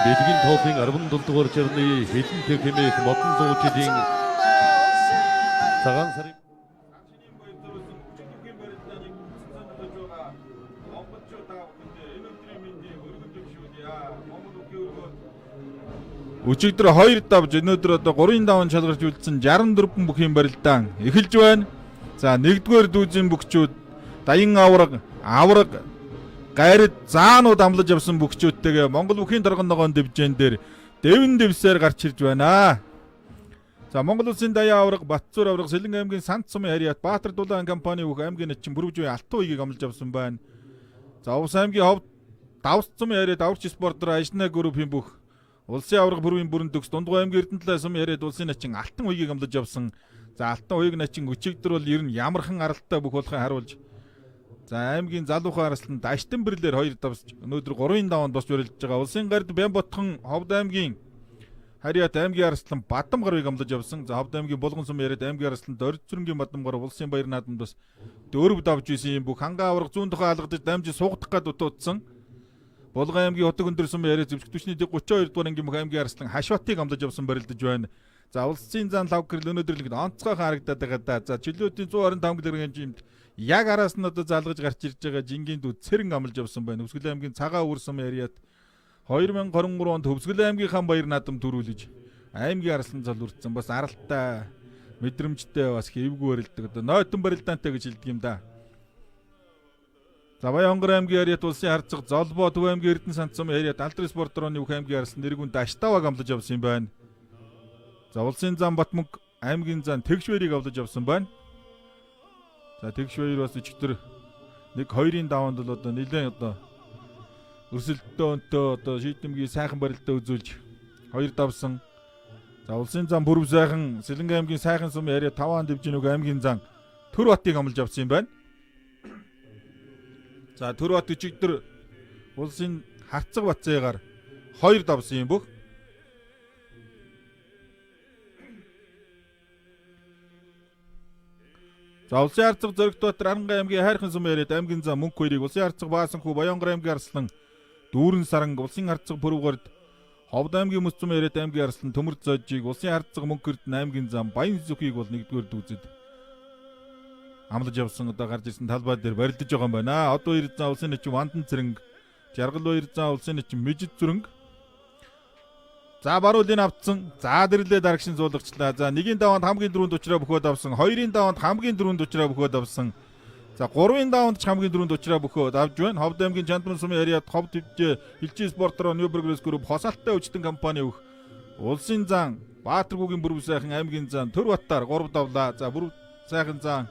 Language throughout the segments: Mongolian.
Бэлгийн тоопын 17 дугаар шарны хилэн төв хэмээх модон зуучлалын цагаан сарын Өчигдөр 2 давж өнөөдөр одоо 3-ын даван шалгарч үлдсэн 64 бүхийн барилдаан эхэлж байна. За 1-р дүүзийн бүхчүүд Даян авраг, авраг гайрад заанууд амлаж явсан бүхчүүдтэйгээ Монгол бүхийн торгон ногоон дивжэн дээр дэвэн дэвсээр гарч ирж байна. За Монгол улсын Даян авраг, Батцуур авраг, Сэлэнг аймгийн Сант сумын Хариат, Баатар дулаан компани бүх аймгийн начин Бүрвжийн Алтан уйгийг амлаж авсан байна. За Увс аймгийн Ховд Давс сумын Хариат, Аврагч спортоор Ажна группийн бүх Улсын аварга бүрийн бүрэн төгс Дундгой аймгийн Эрдэнэтлээ сум яриад улсын начин Алтан уйгийг амлаж явсан. За Алтан уйг начин өчигдөр бол ер нь ямархан аралтай бүх болохыг харуулж за аймгийн залуухан арслан Даштан бүрлээр 2 давсч өнөөдөр 3-ын даванд босч барилдаж байгаа. Улсын гард Бямботхон Ховд аймгийн Хариат аймгийн арслан Бадам гарвыг амлаж явсан. За Ховд аймгийн Булган сум яриад аймгийн арслан Дорж зүрэнгийн Бадам гарав улсын баяр наадамд бас 4 давж исэн юм бүх хангаа аварга зүүн тухай алгадаж дамжи суугдах гад утуудсан. Булган аймгийн Утаг өндөр сум яриа зэвсэг түвшний 32 дугаар ангийн бүх аймгийн арслан Хашватыг амлаж явсан барилдаж байна. За улсын зан лав гэрэл өнөөдөр л ингээд онцгойхан харагдаад байгаа да. За чөлөөтийн 125 кг жимд яг араас нь одоо залгаж гарч ирж байгаа жингийн дүү цэрэн амлаж явсан байна. Хөвсгөл аймгийн Цагаан өвөр сум яриад 2023 онд Хөвсгөл аймгийнхаа баяр наадам төрүүлж аймгийн арслан цол үрдсэн. Бас аралтай мэдрэмжтэй бас хэвгүй барилдаг. Одоо нойтон барилдаантай гэж хэлдэг юм да. За Баянгар аймгийн Ариат улсын харцаг Золбоо Төв аймгийн Эрдэнэ Сандсам Ариат Алдар спортрооны бүх аймгийн арслан нэргүн Даштаваг амлаж явсан юм байна. За улсын зам Батмөнг аймгийн зан Тэгш баярыг авлаж явсан байна. За Тэгш баяр бас өчигдөр 1 2-ын даванд бол одоо нэлээд одоо өрсөлдөлтөө өнтөө одоо шийдэмгийн сайхан барилдаа үзүүлж 2 давсан. За улсын зам Бүрв сайхан Сэлэнг аймгийн сайхан сум Ариат 5 дивжин үг аймгийн зан Төр Батыг амлаж авсан юм байна. За Төр бат өчигдөр улсын харцаг бацаагаар 2 давсан юм бүх. За улсын харцаг Зоригт Баатар Арангай аймгийн Хайрхан сум яриад аймгийн зам Мөнх хоёрыг улсын харцаг Баасанхүү Баянгар аймгийн Арслан Дүүрэн саранг улсын харцаг Пүрвгорд Ховд аймгийн Мөс зум яриад аймгийн Арслан Төмөр зожийг улсын харцаг Мөнх Эрдэнэ аймгийн зам Баян зүхийг бол нэгдүгээр дүүзэд амлаж явсан одоо гарч ирсэн талбай дээр барилдаж байгаа юм байна. Одоо хоёр зам улсын нэчин Вандан цэрэнг, Жаргал хоёр зам улсын нэчин Мижид зүрэнг. За баруулын авцсан. За дэрлээ дарагшин зуулгачлаа. За нэгийн даванд хамгийн дөрөнд учраа бөхөөд авсан. Хоёрын даванд хамгийн дөрөнд учраа бөхөөд авсан. За гурвын даванд ч хамгийн дөрөнд учраа бөхөөд авж байна. Ховд аймгийн Чандман сумын Ариат Ховд твжээ Хилчийн спортроо New Progress Group хосалтай өвчтөн компани өгөх. Улсын зан Баатаргүйгийн бүрв сайхан аймгийн зан Төр Баттар 3 давлаа. За бүрв сайхан зан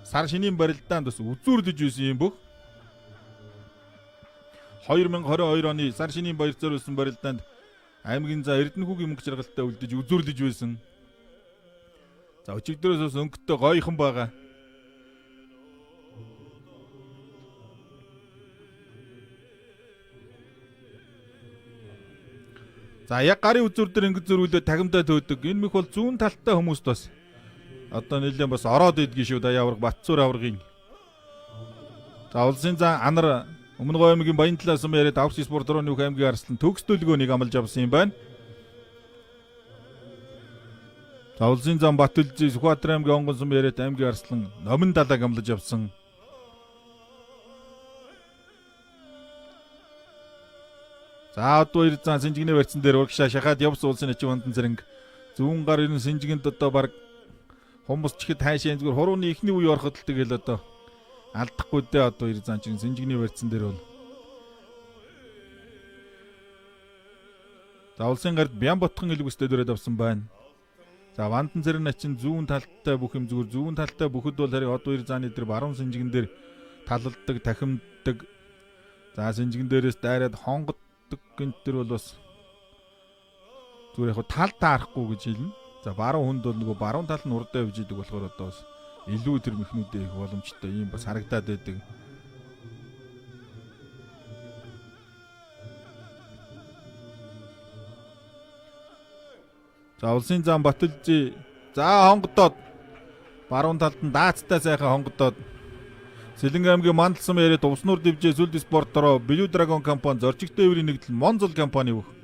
сар шинийн барилдаанд бас үзүүрлэж байсан юм бүх. 2022 оны сар шинийн баяр зориулсан барилдаанд аймгийн за Эрдэнэхүүгийн мөнгө жаргалтай үлдэж үзүүрлэж байсан. За өчигдрөөс бас өнгөтэй гоёхон байгаа. За яг гарын үзүүр дээр ингэж зөрүүлээ тагимдаа төөдөг. Энэ мэх бол зүүн талтай хүмүүст бас одоо нэлээд бас ороод идэгин шүү даа авраг Батцуур аврагын. За улсын зан анар Өмнө Говь аймгийн Баянтлаа сум яриад Аврагч спорт руу нүүх аймгийн арслан төгс төлгөөнийг амлаж авсан юм байна. За улсын зам Батүлжи Сүхбаатар аймгийн Онгон сум яриад аймгийн арслан Номин далайг амлаж авсан. За одоо хоёр зан Сэнжигний барьцсан дээр урагшаа шахаад явсан улсын нэчин вандан зэрэг зүүн гар ерэн Сэнжигэнд одоо баг хумс чихэд хайшаа зүгээр хурууны эхний үе ороход л тэгэл одоо алдахгүй дээ одоо хоёр зан чинь Сэнжигний барьцсан дээр бол. За улсын гард Бямботхон илгүүстэй дөрөд авсан байна. За вандан зэрэг начин зүүн талтай бүх юм зүгээр зүүн талтай бүхэд бол харин од хоёр зааны дээр баруун Сэнжигэн дээр талалдаг, тахимддаг. За Сэнжигэн дээрээс дайраад хонгоддог гинт төр бол бас зүгээр яг тал таарахгүй гэж хэлнэ. За баруун хүнд бол нөгөө баруун тал нь урдаа явж идэг болохоор одоо бас илүү тэр мехнүүдээ их боломжтой юм бас харагдаад байдаг. За улсын зам Батүлжи за хонгодоод баруун талд нь даацтай сайхан хонгодоод Сэлэнг аймгийн Мандалсан яриад Увснуур дивжээ Сүлд спортороо Blue Dragon компани зорчигтой эврийн нэгдэл Монзол компани өгөх.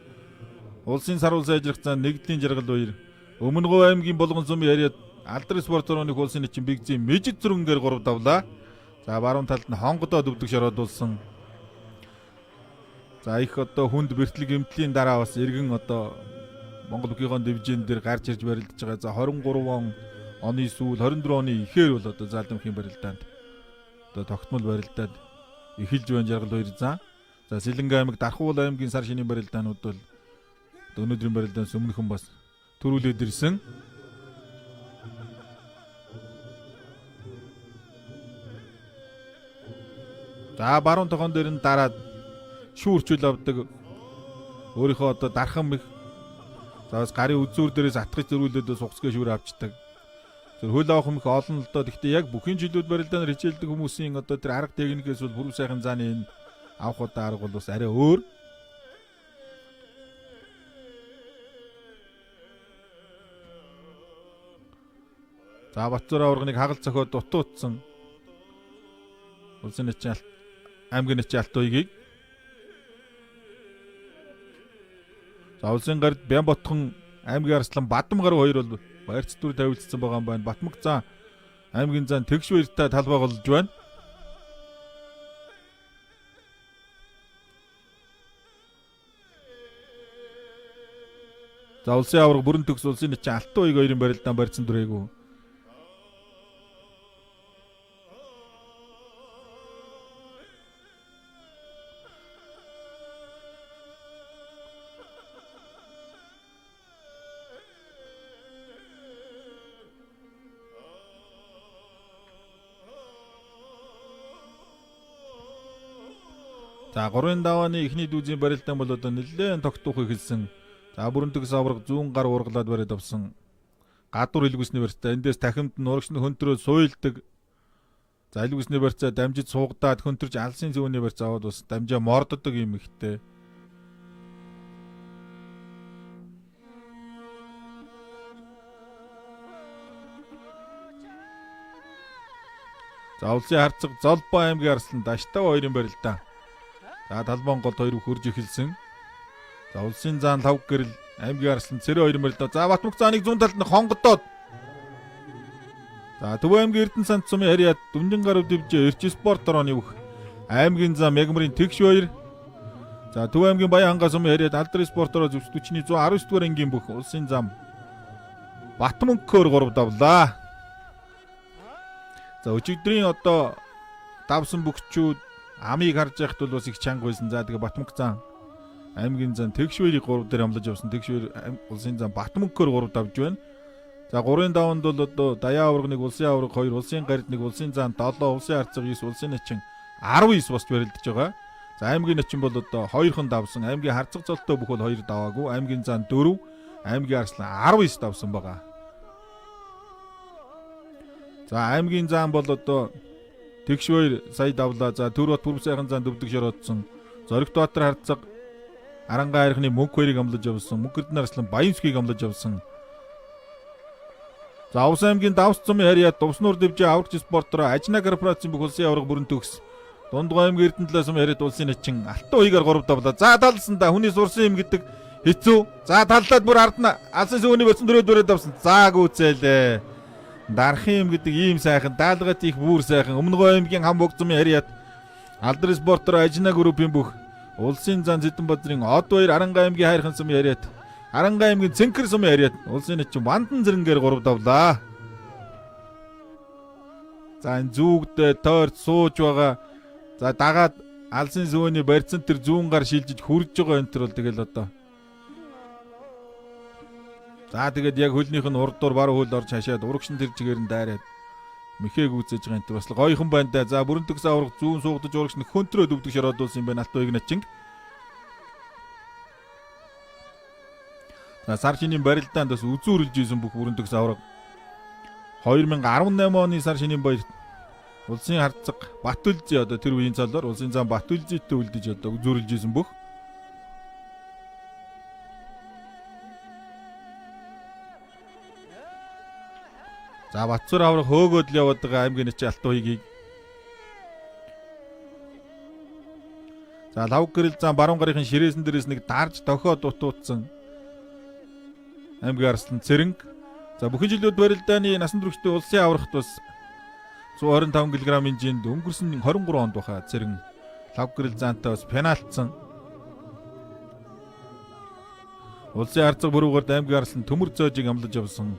Улсын саруул сайжрах зан нэгдлийн жаргал баяр. Өмнө Говь аймгийн Булган сумын яриад Алдар спорт орооны улсын нэчин Бигзийн Мижид зүрэнгээр 3 давлаа. За баруун талд нь хонгодоо дөвдөг шороодулсан. За их одоо хүнд бэртэл гэмтлийн дараа бас эргэн одоо Монгол бүхийнхээ дивжин дээр гарч ирж барилдаж байгаа. За 23 оны сүүл 24 оны ихээр бол одоо заалымхийн барилдаанд одоо тогтмол барилдаад эхэлж байна жаргал хоёр зан. За Сэлэнгэ аймаг Дархуул аймгийн сар шинийн барилдаанууд бол өнөөдрийн барилдаанаас өмнөхөн бас төрүүлээд ирсэн. За баруун тогон дээр нь дараад шүүрчүүл авдаг. Өөрийнхөө одоо дархан мэх. За бас гарын үзүүр дээрээс атгаж зөрүүлээд бас угсгээ шүүр авчдаг. Тэр хөл авах мэх олон л доо. Гэхдээ яг бүхний жилүүд барилдаанаар хичээлдэг хүмүүсийн одоо тэр арга техникээс бол бүрүү сайхан зааны энэ авах одоо арга бол бас арай өөр. За Батзуур аварганыг хагал цохиод дутуутсан. Улсын нэчин аймгийн нэчин Алтуйгийг. За улсын гард Бямботхон аймгийн арслан Бадам гаруй хоёр бол баярц дүр тавилцсан байгаа юм байна. Батмаг зан аймгийн зан тэгш баяртай талбай голж байна. За улсын аварга бүрэн төгс улсын нэчин Алтуйг хоёрын барилдаан барьцсан дүрээгүй. За 3-ын давааны эхний дүүзийн барилдаан бол одоо нэлээд тогтуух эхэлсэн. За бүрэн төгс аварга зүүн гар ургалаад бариад авсан. Гадуур илгүүсний барьцаа эндээс тахимд нь урагш нь хөнтрөө суйлдаг. За илгүүсний барьцаа дамжиж суугдаад хөнтөрж алсын зүүнний барьцаа аваад бас дамжаа морддог юм ихтэй. За улсын харцаг Золбоо аймгийн арслан Даштай хоёрын барилдаан. За талбайн голд хоёр хөрж эхэлсэн. За улсын заан лав гэрэл аймгийн арслан цэрэ хоёр барилдаа. За Батмөх зааныг зүүн талд нь хонгодоод. За Төв аймгийн Эрдэнэ сант сумын харьяат Дүнжин гаруй дэвжээ Эрч спорт орооны бүх аймгийн зам Ягмрын тэгш хоёр. За Төв аймгийн Баян хангай сумын харьяат Алдар спорт ороо зөвс 40-ний 119 дугаар ангийн бүх улсын зам Батмөнхөөр 3 давлаа. За өчигдрийн одоо давсан бөхчүүд амыг харж байхад бол бас их чанга байсан. За тэгээ Батмөнх зан аймгийн зан тэгш хоёрыг 3 дээр амлаж явсан. Тэгш хоёр улсын зан Батмөнхөөр 3 давж байна. За 3-ын даванд бол одоо Даяа аварга 1, улсын аварга 2, улсын гарид 1, улсын зан 7, улсын харцаг 9, улсын начин 19 босч барилдаж байгаа. За аймгийн начин бол одоо 2хан давсан. Аймгийн харцаг золтой бүх бол 2 даваагүй. Аймгийн зан 4, аймгийн арслан 19 давсан байгаа. За аймгийн зан бол одоо тэгш хоёр сая давлаа. За Төр бат бүрм сайхан зан дөвдөг шороодсон. Зоригт Баатар харцаг Арангаа айрхны мөнх хоёрыг амлаж явсан. Мөнх Эрдэнэ арслан Баян сүхийг амлаж явсан. За Увс аймгийн Давс цумын харьяат Дувснуур дэвжээ аврагч спортороо Ажна корпорацийн бүх улсын аварга бүрэн төгс. Дундгой аймгийн Эрдэнэ талаас сумын харьяат улсын начин Алтан уягаар 3 давлаа. За талсан да хүний сурсан юм гэдэг хэцүү. За таллаад бүр ард нь алсын сүүний барьсан дөрөв дөрөв давсан. За гүцээлээ. Дархын юм гэдэг ийм сайхан даалгат их бүр сайхан Өмнөгөө аймгийн хам бог зумын харьяат Алдар спортороо Ажна группийн бүх улсын зан Зэдэн бадрын од баяр Аранга аймгийн хайрхан сумын харьяат Аранга аймгийн Цэнхэр сумын харьяат улсын начин Вандан зэрэнгээр 3 давлаа. За энэ зүүгдээ тойрч сууж байгаа. За дагаад алсын сүүний барьцан тэр зүүн гар шилжиж хурж байгаа энэ төр бол тэгэл одоо. За тэгээд яг хөлнийх нь урд дур баруун хөл орж хашаад урагшин тэр чигээр нь дайраад мэхээ гүйцээж байгаа энэ төр бас гоёхон байна да. За бүрэн төгс авраг зүүн суугдаж урагш нь хөнтрөө дөвдөг шороодуулсан юм байна Алтуйг начинг. За сар шинийн барилдаанд бас үзүүрлж исэн бүх бүрэн төгс авраг. 2018 оны сар шинийн баярт улсын харцаг Батүлзий одоо тэр үеийн цалаар улсын зам Батүлзийтэй үлдэж одоо үзүүрлж исэн бүх. За Батцуур авраг хөөгөөд л яваад байгаа аймгийн нэч Алтуйгийг. За лав гэрэл зам баруун гарын ширээсэн дээрээс нэг дарж дохиод дутуутсан. Аймгийн Арслан Цэрэнг. За бүхэн жилүүд барилдааны насан туршдын улсын аврагт бас 125 кг-ийн жинд өнгөрсөн 23 онд баха Цэрэн лав гэрэл заантай бас пенальтсан. Улсын харцаг бүрүүгээр аймгийн Арслан Төмөр зоожийг амлаж явсан.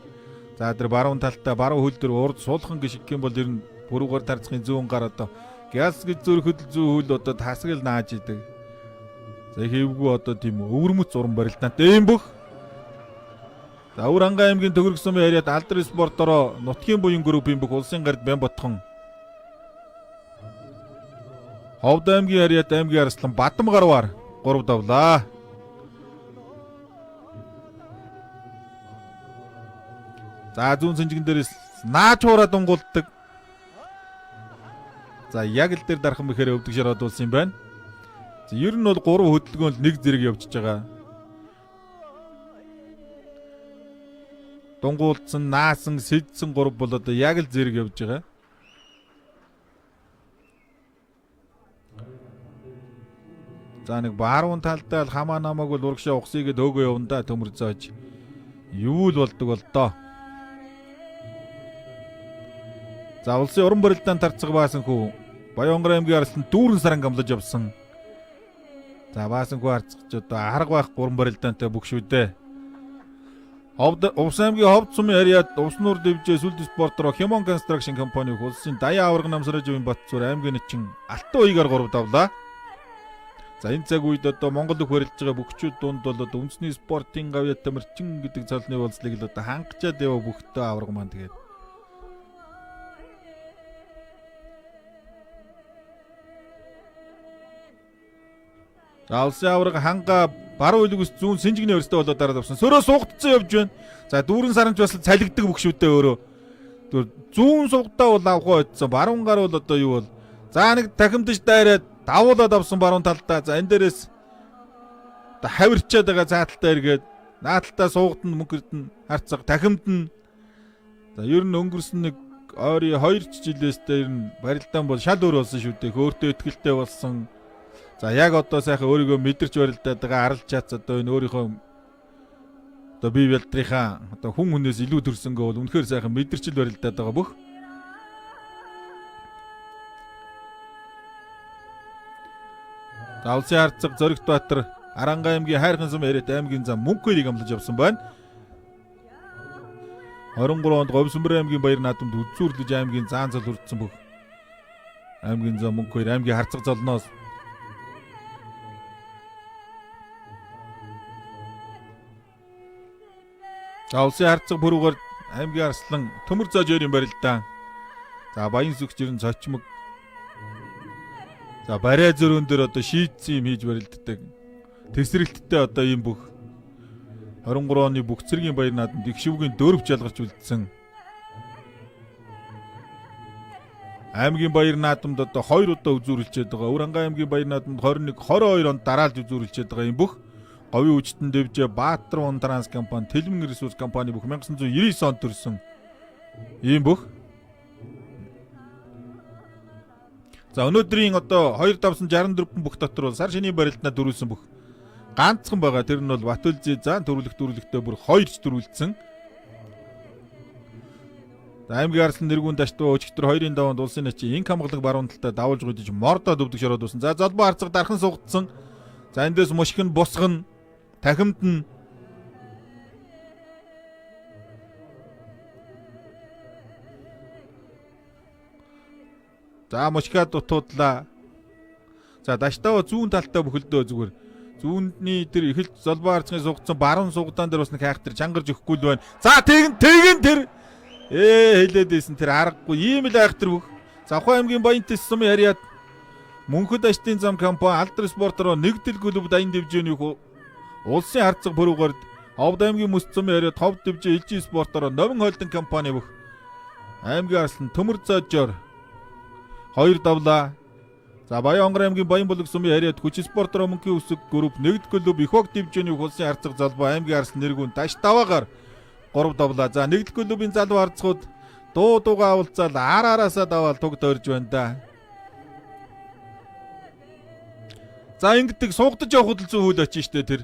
За тэр баруун талдаа баруун хөл дээр урд суулхан гიშгэх юм бол ер нь бүрүүгээр тарцхын зүүн гар одоо гяс гэж зөрөхөд зүүн хөл одоо тасгал нааж идэг. За хэвгүй одоо тийм өвөрмөц уран барилдаантай юм бүх. За Өвөр Хангай аймгийн Төгрөг сумын яриад Алдар спортороо нутгийн буян группийн бүх улсын гард бян ботхон. Ховд аймгийн яриад аймгийн Арслан Бадам гарвар 3 давлаа. За зүүн сэнжигэн дээрээс нааж хуураад унгуулдаг. За яг л дээр дархан мэхээр өвдөг шараад дуулсан юм байна. За ер нь бол 3 хөдөлгөөн л нэг зэрэг явжиж байгаа. Дунгуулдсан, наасан, сэдсэн 3 бол одоо яг л зэрэг явж байгаа. За нэг баруун талдаа л хамаа намааг бол урагшаа ухсыгээд хөөгөө явна да төмөр зоож. Юу л болдог бол доо. За улсын уран барилдаан тарцаг баасан хүү Баянгар аймгийн Арслан дүүрэн саран гамлаж явсан. За баасан хүү харцгач одоо арга байх уран барилдаантай бүх шүү дээ. Ховд Увс аймгийн Ховд сумын харьяат Увснуур дэвжээ сүлд спортороо Хямон Construction компани улсын Даян аварга намсараж өвийн Батцуур аймгийн начин Алтан уягаар 3 давлаа. За энэ цаг үед одоо Монгол өх барилж байгаа бөхчүүд дунд бол одоо үндэсний спортын гавьяат тамирчин гэдэг цолны болцлыг л одоо хангачаад ява бүхтээ аварга маань тэгээд. За улсын аварга ханга баруун хөлгөөс зүүн сэнжигний өрсөлдөө болоод дараад авсан. Сөрөө суугдсан явж байна. За дүүрэн саранч бас цалигдаг бүх шүү дээ өөрөө. Зүүн суугдаа бол авах ойдсон. Баруун гар бол одоо юу бол. За нэг тахимдаж дайраад давуулаад авсан баруун талдаа. За энэ дээрээс одоо хавирчаад байгаа цааталтай эргээд нааталтаа суугдана мөнх эрдэнэ харцаг тахимдна. За ер нь өнгөрсөн нэг ойрын 2 жилээс дээр ер нь барилдаан бол шал өөр болсон шүү дээ. Хөөртөө ихтгэлтэй болсон. За яг одоо сайхан өөрийгөө мэдэрч барилдаад байгаа аралж чац одоо энэ өөрийнхөө одоо бие бялдрынхаа одоо хүн хүнээс илүү төрсөнгөө бол үнэхээр сайхан мэдэрчил барилдаад байгаа бүх. За улсын харцаг Зоригт Баатар Аранга аймгийн Хайрхан сум яриад аймгийн зам мөнх хоёрыг амлаж явсан байна. 23 онд Говьсүмбэр аймгийн Баяр наадамд үзүүрлэж аймгийн заан зол хүртсэн бүх. Аймгийн зам мөнх хоёр аймгийн харцаг золноос. За улсын харцаг пүрүүгээр аймгийн Арслан Төмөр зоож өрийн барилдаан. За Баян сүгч ерэн цочмог. За бариа зөрүүн дээр одоо шийдсэн юм хийж барилддаг. Тэсрэлттэй одоо ийм бүх 23 оны бүх цэргийн баяр наадамд их шивгийн дөрөв жалгарч үлдсэн. Аймгийн баяр наадамд одоо 2 удаа үзүүрлчээд байгаа. Өвөр Хангай аймгийн баяр наадамд 21 22 онд дараалж үзүүрлчээд байгаа юм бүх. Говийн хүчтэн дэвжээ Баатар Вон Транс компани, Тэлмэн ресурс компани бүх 1999 онд төрсөн ийм бүх. За өнөөдрийн одоо 2 давсан 64 бүх дотор бол сар шинийн барилднаа дөрүүлсэн бүх ганцхан байгаа. Тэр нь бол Батүлзээ зан төрүүлэх дөрүүлэхдээ бүр 2 ч дөрүүлсэн. За аймгийн Арслан нэргүүн даштуу өчигдөр 2-ын даванд улсын начи инк хамгалаг баруун талдаа давуулж гүйдэж мордоод өвдөг шороод усан. За золбоо харцаг дархан суугдсан. За эндээс мушиг нь бусгана, тахимд нь. За мушгаа дутуудлаа. За даштаа зүүн талтай бүхэлдөө зүгээр. Зүүнний тэр эхэлж золбоо харцгийн суугдсан баруун суугдаан дээр бас нэг хайх тэр чангарж өгөхгүй л байна. За тэгэн тэгэн тэр хэлээд байсан тэр аргагүй ийм л айх тэр бүх. Завхан аймгийн Баян тэс сумын харьяат Мөнхөд аштын зам компани Алдар спортороо нэгдэл клуб даян дивжээний улсын харцаг пүрүүгээр Ховд аймгийн Мөс сумын харьяат Ховд дивжээ Илжи спортороо Номин холдон компани бүх аймгийн Арслан Төмөр зоожоор 2 давлаа. За Баян онгор аймгийн Баян булаг сумын харьяат Хүч спортороо мөнхийн үсэг групп нэгд клуб Ихваг дивжээний улсын харцаг золбоо аймгийн Арслан нэргүүн даш даваагаар 3 давлаа. За нэгд клубын залуу харцгууд дуу дуугаа авалцаал ар араасаа даваал туг дойрж байна да. За ингэдэг суугдаж явах хөдөл зүүн хөл очиж штэ тэр.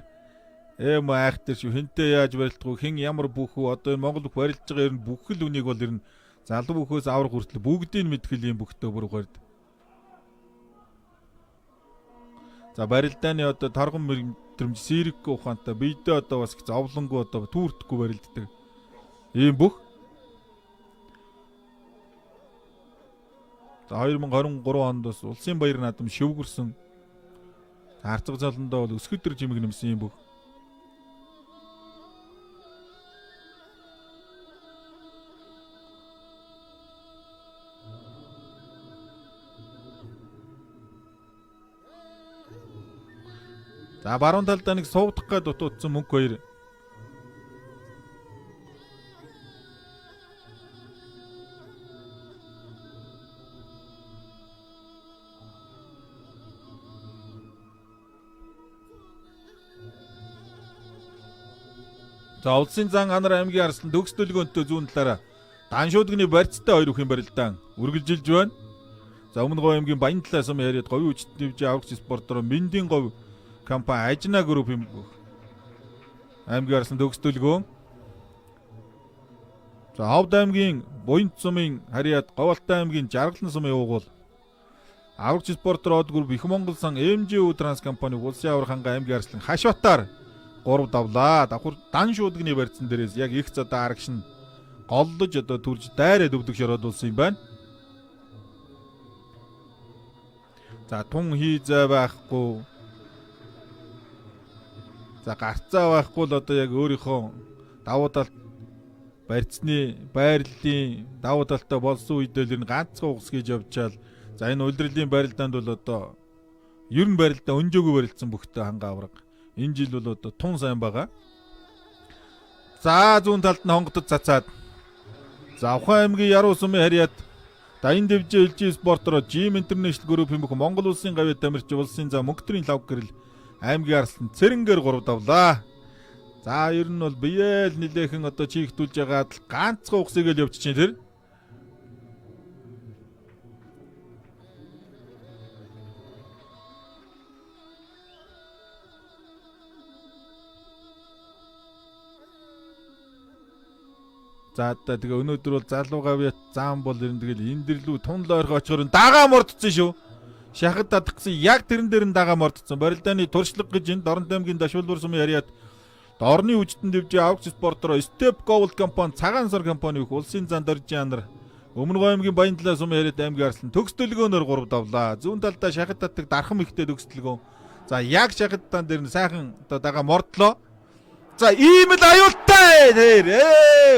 Эм айхтар шүү. Хинтээ яаж барилдах вэ? Хэн ямар бүх үү? Одоо энэ Монгол бүх барилж байгаа ер нь бүх л үнийг бол ер нь залуу бүхөөс аврах хүртэл бүгдийг мэдхэл юм бүхтөө бүр горд. За барилдааны одоо торгон мэдрэмж сэрэггүй ухаантай биедээ одоо бас их зовлонгүй одоо түүртэхгүй барилддаг. Ийм бүх. За 2023 онд бас улсын баяр наадам шивгэрсэн. Харцаг золондоо бол өсгөдөр жимэг нэмсэн юм бүх. За баруун талдаа нэг сувдах гээд дутуудсан мөнгө хоёр. За улсын зан Анар аймгийн арслан төгс төлгөөнтэй зүүн талаараа Даншуудгны барьцтай хоёр бүхэн барилдаан үргэлжилж байна. За өмнө говь аймгийн Баян талаа сум яриад говийн хүчит нэвжээ аврагч спортороо Мэндийн говь компани Ажна групп аймгийн арслан төгс төлгөөн. За Ховд аймгийн Буянт сумын харьяат Говьалтай аймгийн Жаргалан сумын уугуул аврагч спортоор од групп Их Монгол сан МЖУ транс компани улсын аврах ханга аймгийн арслан Хашбатар 3 давлаа. Давхар дан шуудгны барьцсан дээрээс яг их задаа арагш нь голлож одоо төрж дайраа дөвдөг шороод юм байна. За тун хийзээ байхгүй. За гарцаа байхгүй л одоо яг өөрийнхөө давуу талт барьцны байрлалын давуу талтай болсон үедээ л ер нь ганцхан угс гэж явчаал. За энэ улирлын барилдаанд бол одоо ер нь барилдаа өнжөөгүй барилцсан бүхтэй ханга авраг. Энэ жил бол одоо тун сайн байгаа. За зүүн талд нь хонгодод цацаад. За Ухаан аймгийн Яруу сумын харьяат Даян дэвжээ ЛЖ спортороо Gym International Group хэмбэх Монгол улсын гавьяа тамирч улсын за мөнгөтрийн лав гэрэл аймгийн арслан цэрэнгээр 3 давлаа. За ер нь бол биеэл нилээхэн одоо чийгтүүлж байгаад л ганцхан ухсыг л явчих чинь тэр. За одоо тэгээ өнөөдөр бол залуу гавьяат заан бол ер нь тэгэл эндэрлүү тунл ойрхон очихоор дагаа мордсон шүү. Шахад татгсан яг тэрэн дээр нь дагаа мордсон. Барилдааны туршлага гэж энэ Дорнод аймгийн Дашвалбар сумын яриад Дорны үжтэн дэвжээ авгч спортороо Step Gold компани цагаан сар компани их улсын зан доржийн анар Өмнө говь аймгийн Баян талаа сум яриад аймгийн арслан төгс төлгөөнөөр 3 давлаа. Зүүн талдаа шахад татдаг дархан ихтэй төгс төлгөөн. За яг шахад таан дээр нь сайхан одоо дагаа мордлоо. За ийм л аюултай тэр.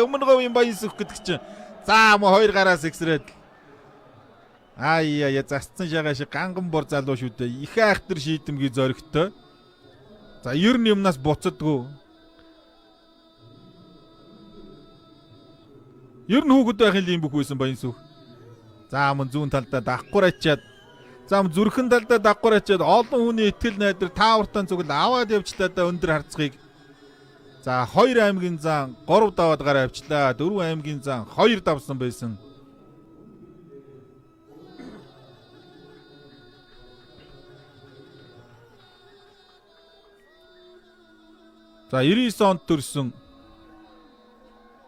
Өмнө говийн баян сүх гэдэг чинь. За мо хоёр гараас ихсрээд. Ай яа засцсан шагаа шиг ганган бор залуу шүү дээ. Их айхтар шийдэмгий зоригтой. За ер нь юмнаас буцадгүй. Ер нь хүүхэд байх юм бүх байсан баян сүх. За мөн зүүн талдаа дагхгуур ачаад. За мөн зүрхэн талдаа дагхгуур ачаад олон хүний итгэл найдар таавартан зүгэл аваад явчлаа да өндөр харцгийг. За 2 аймгийн зан 3 даваад гараа авчлаа. 4 аймгийн зан 2 давсан байсан. За 99 онд төрсөн.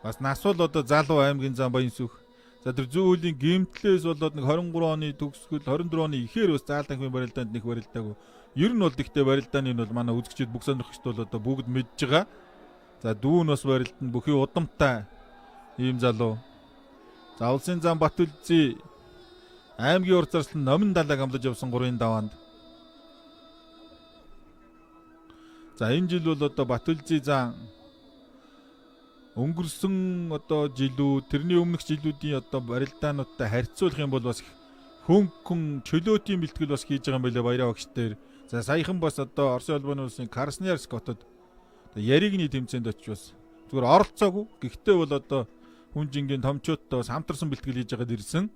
Бас нас бол одоо залуу аймгийн зан баян сүх. За тэр зүүн хөлийн гэмтлээс болоод нэг 23 оны төгсгөл 24 оны ихээр бас заал танхимын барилдаанд нэг барилдаагүй. Ер нь бол тэгтээ барилдааны нь бол манай үзэгчид бүх сонирхогчд бол одоо бүгд мэдж байгаа. За дүүн бас барилдана бүхий удамтай ийм залуу. За улсын зам Батүлзий аймгийн ур зарслан номин далайг амлаж явсан 3-ын даваанд. За энэ жил бол одоо Батүлзий зан өнгөрсөн одоо жилүүд тэрний өмнөх жилүүдийн одоо барилдаануудтай харьцуулах юм бол бас хөнгөн чөлөөтийн бэлтгэл бас хийж байгаа юм байлаа баяраа багш дээр. За саяхан бас одоо Оросын холбооны улсын Красноярск хотод яригны тэмцээнд очиж бас зүгээр оролцоогүй. Гэхдээ бол одоо хүн жингийн томчуудтай бас хамтарсан бэлтгэл хийж байгаад ирсэн.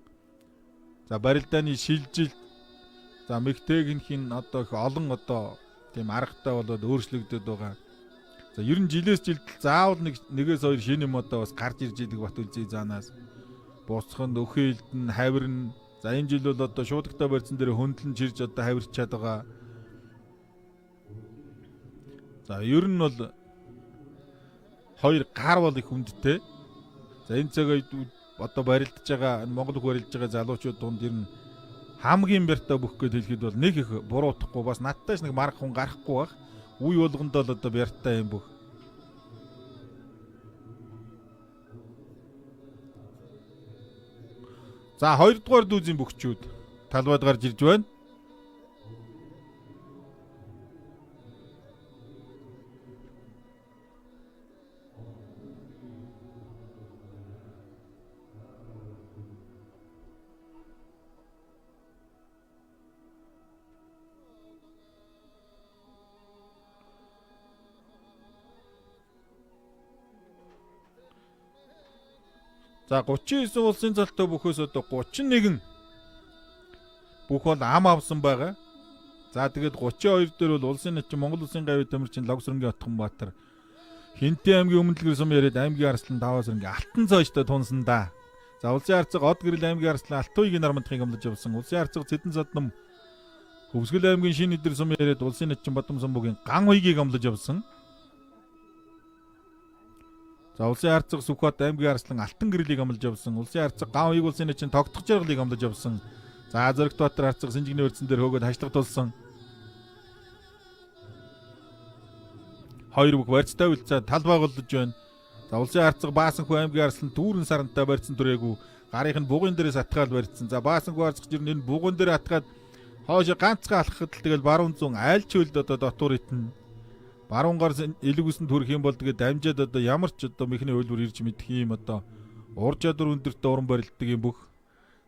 За барилдааны шилжилт за мэгтэйгнхийн одоо их олон одоо тийм аргатай болоод өөрчлөгдөд байгаа. За ер нь жилээс жилд заавал нэгээс хоёр шинэ юм одоо бас гарч ирж идэг Батүлзий заанаас. Буцханд өхөөлдөн хавирна. За энэ жил бол одоо шуудагтай барьсан дээр хөндлөн чирж одоо хавирчаад байгаа. За ер нь бол хоёр гар бол их хүндтэй. За энэ цаг үед одоо барилдаж байгаа Монгол бүх барилдаж байгаа залуучууд дунд ер нь хамгийн бяртай бүх гэж хэлэхэд бол нэг их буруутахгүй бас надтай ч нэг марах хүн гарахгүй байх. Үе болгонд л одоо бяртай юм бүх. За хоёрдугаар дүүзийн бөхчүүд талбайд гарч ирж байна. За 39 улсын залтай бүхөөс одоо 31 бүх бол ам авсан байгаа. За тэгээд 32 дээр бол улсын начин Монгол улсын гавь тамирчин Логсрынгийн Отгонбаатар Хинтээ аймгийн Өмнөдлөгөр сум яриад аймгийн Арслан Даваа сэрэнгийн Алтан цоожтой тунсан да. За улсын харцаг Од гэрэл аймгийн Арслан Алтуйгийн Нармандахыг амлаж явсан. Улсын харцаг Цэдэн саднам Хөвсгөл аймгийн Шинэ эдэр сум яриад улсын начин Бадам самбугийн Ган хуйгийг амлаж явсан. За улсын харцаг Сүхбат аймгийн Арслан Алтан гэрлийг амлаж явсан. Улсын харцаг Ган хуйг улсын начин Тогтох жаргалыг амлаж явсан. За Зоригт Баатар харцаг Сэнжигний өрцөн дээр хөөгөөд хашлаг тулсан. Хоёр бүх барьцтай үлцээ тал байгуулж байна. За улсын харцаг Баасанхүү аймгийн Арслан дүүрэн сарантай барьцсан түрээгүй. Гарынх нь бугын дээрээс атгаал барьцсан. За Баасанхүү харцаг жир энэ бугын дээр атгаад хоошо ганцхан алхахад л тэгэл баруун зүүн айл ч хөлд одоо дотуур итэн. Баруун гар элэгүсэнд хүрэх юм бол тэгээд дамжаад одоо ямар ч одоо мэхний хөлбөр ирж мэдэх юм одоо ур чадвар өндөртөө уран барилддаг юм бүх.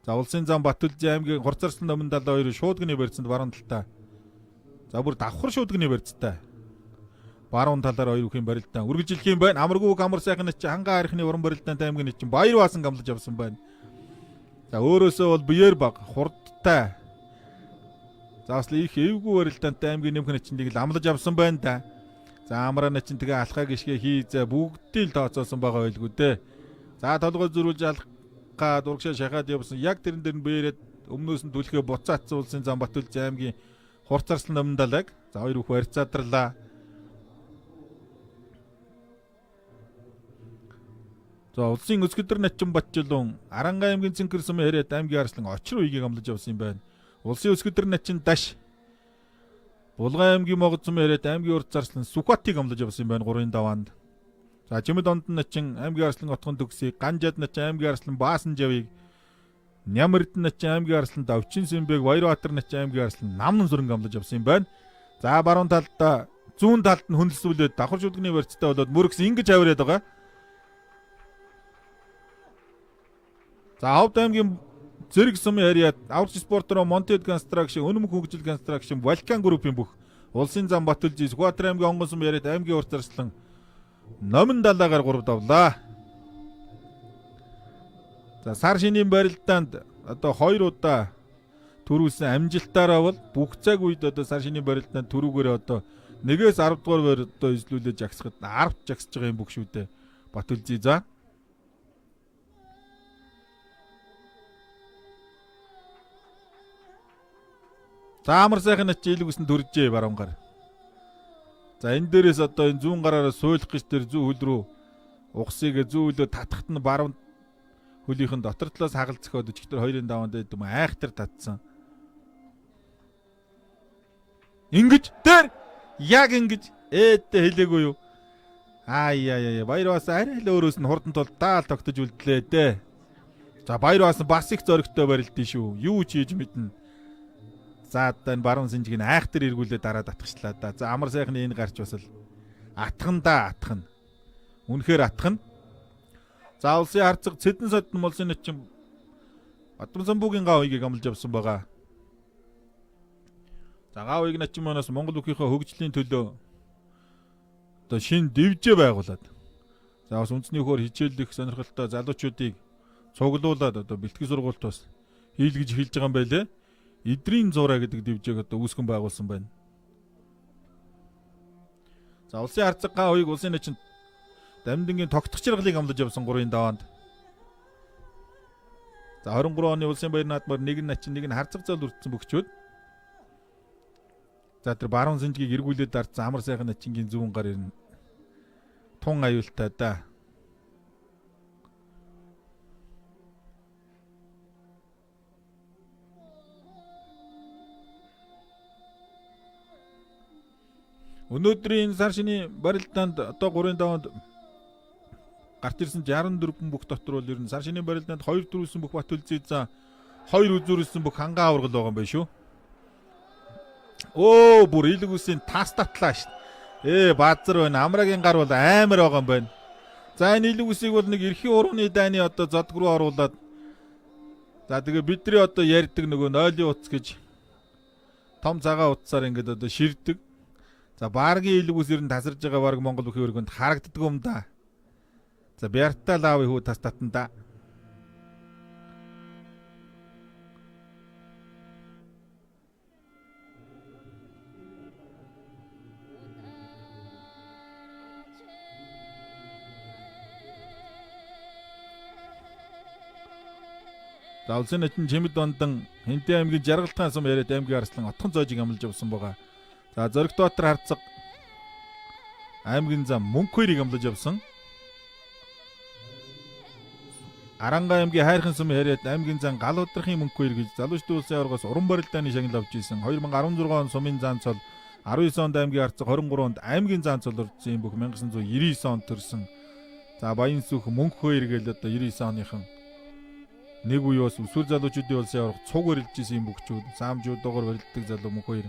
За улсын зам Батүлзийн аймгийн Хурцарсан номын 72 шуудганы барьцанд баруун талтай. За бүр давхар шуудганы барьцтай. Баруун талаар хоёр бүхийн барилдаан үргэлжлэх юм байна. Амаргүй амар сайхан чи хангаа архины уран барилдаан аймгийн чинь баяр баасан гамлаж авсан байна. За өөрөөсөө бол биеэр баг хурдтай. За бас их эвгүй барилдаантай аймгийн нэмхэн чинийг л амлаж авсан байна да. За амраа начин тэгээ алхаа гიშгэ хийзээ бүгдийг л тооцоолсон байгаа байлгүй дээ. За толгой зөрүүлж алхаа дургшаа шахаад явсан. Яг тэрэн дээр нь бээрээд өмнөөс нь түлхээ буцаатсан улсын зам Батүлзийн аймгийн Хурцарсан номын далайг. За хоёр бүх барьцаадарлаа. За улсын өсгөдөр начин Батжилун Аранга аймгийн Цэнхэр сумын яриад аймгийн Арслан очир үеийг амлаж явсан юм байна. Улсын өсгөдөр начин Даш Булган аймгийн Могод сумын яриад аймгийн Урд Зарслан Сүхбатыг амлаж явсан юм байна 3-ын даваанд. За Чимэд ондон начин аймгийн Арслан Отгон төгсийг Ганжад начин аймгийн Арслан Баасан жавыг Ням Эрдэнэ начин аймгийн Арслан Давчин Сэмбэг Баярбаатар начин аймгийн Арслан Намнан сүрэнг амлаж явсан юм байна. За баруун талд зүүн талд нь хөндлөсүүлээд давхар шүлгний барьцтай болоод мөрөгс ингэж авираад байгаа. За Ховд аймгийн Зэрэг сумын харьяат Аврч спортроо Монтед Construction, Үнэмх хөгжил Construction, Валкан группийн бүх Улсын зам Батүлжи, Сүхбаатар аймгийн Онгон сум яриад аймгийн Урт Арслан Номин далаагаар 3 давлаа. За сар шинийн барилдаанд одоо 2 удаа төрүүлсэн амжилтаараа бол бүх цаг үед одоо сар шинийн барилдаанд төрүүгээрээ одоо 1-ээс 10 дугаар байр одоо эзлүүлээ жагсахад 10 жагсаж байгаа юм бүх шүү дээ. Батүлжи за. За амар сайхан ачи илгүүсэн төржээ баруун гар. За энэ дээрээс одоо энэ зүүн гараараа суйлах гэж тэр зүү хөл рүү угсыг зүү хөлөө татахт нь баруун хөлийнхэн дотор талаас хагалт зөхиод өчигдөр хоёрын даваанд байд юм айхтар татсан. Ингэж дээр яг ингэж ээдтэй хэлээгүй юу? Аа яа яа баяр бас арай л өөрөөс нь хурдан тул даал тогтож үлдлээ дээ. За баяр бас бас их зоригтой барилдээ шүү. Юу ч хийж мэднэ. За одоо энэ баруун сэнжиг нь айхтар эргүүлээ дараад атгахчлаа да. За амар сайхны энэ гарч бас л атхан да атхан. Үнэхээр атхан. За улсын харцаг Цэдэн содон молсын начин Бадамсамбугийн гав уйгийг амлаж авсан байгаа. За гав уйг начин манаас Монгол бүхийнхээ хөгжлийн төлөө одоо шин дэвжээ байгуулад. За бас үндэсний хөр хичээллэх сонирхолтой залуучуудыг цуглуулад одоо бэлтгэл сургуульд бас хийлгэж эхэлж байгаа юм байлээ. Идрийн зураа гэдэг дэвжээг одоо үүсгэн байгуулсан байна. За улсын харцаг га уйг улсын начин Дамдингийн тогтох чаргалыг амлаж явсан 3-ын даваанд. За 23 оны улсын баяр наадмаар нэг нь начин нэг нь харцаг зал өртсөн бөхчүүд. За тэр баруун сэнжгийг эргүүлээд дарцсан амар сайхан начингийн зүүн гар ирнэ. Тун аюултай да. Өнөөдрийн энэ сар шинийн барилдаанд одоо 3 даванд гарч ирсэн 64 бүх дотор бол ер нь сар шинийн барилдаанд 2 төрүүлсэн бүх Батүлзий зан 2 үзүүрэлсэн бүх хангаа аваргал байгаа юм байна шүү. Өө бүр илэг үсийн тас татлаа шүү. Баазар байна. Амрагийн гар бол амар байгаа юм байна. За энэ илэг үсийг бол нэг эрхийн урууны дайны одоо зодг руу оруулаад за тэгээ бидний одоо ярьдаг нөгөө нойлын утас гэж том цагаан утсаар ингээд одоо ширдэг. За бааргийн илэг үс ер нь тасарж байгаа бараг Монгол бүхийн өргөнд харагддаг юм да. За Бяртал аавын хүү тас татна да. За улсын начин Чимэд дондан Хинтээ аймгийн Жаргалтхан сум яриад аймгийн арслан отхон зоожиг амлаж явсан байгаа. За Зоригтбаатар харцаг аймгийн зам мөнх хоёрыг амлаж явсан. Аранга аймгийн хайрхан сум яриад аймгийн зан гал удрахын мөнх хоёр гэж залуучдын улсын аваргаас уран барилдааны шагнал авч ийсэн. 2016 он сумын зан цол 19 онд аймгийн харцаг 23 онд аймгийн зан цол орсон юм бүх 1999 онд төрсэн. За Баян сүх мөнх хоёр гээл одоо 99 оныхон нэг үе бас өсвөр залуучуудын улсын аварга цуг барилж исэн юм бүгчүүд саамжуудаар барилддаг залуу мөнх хоёр.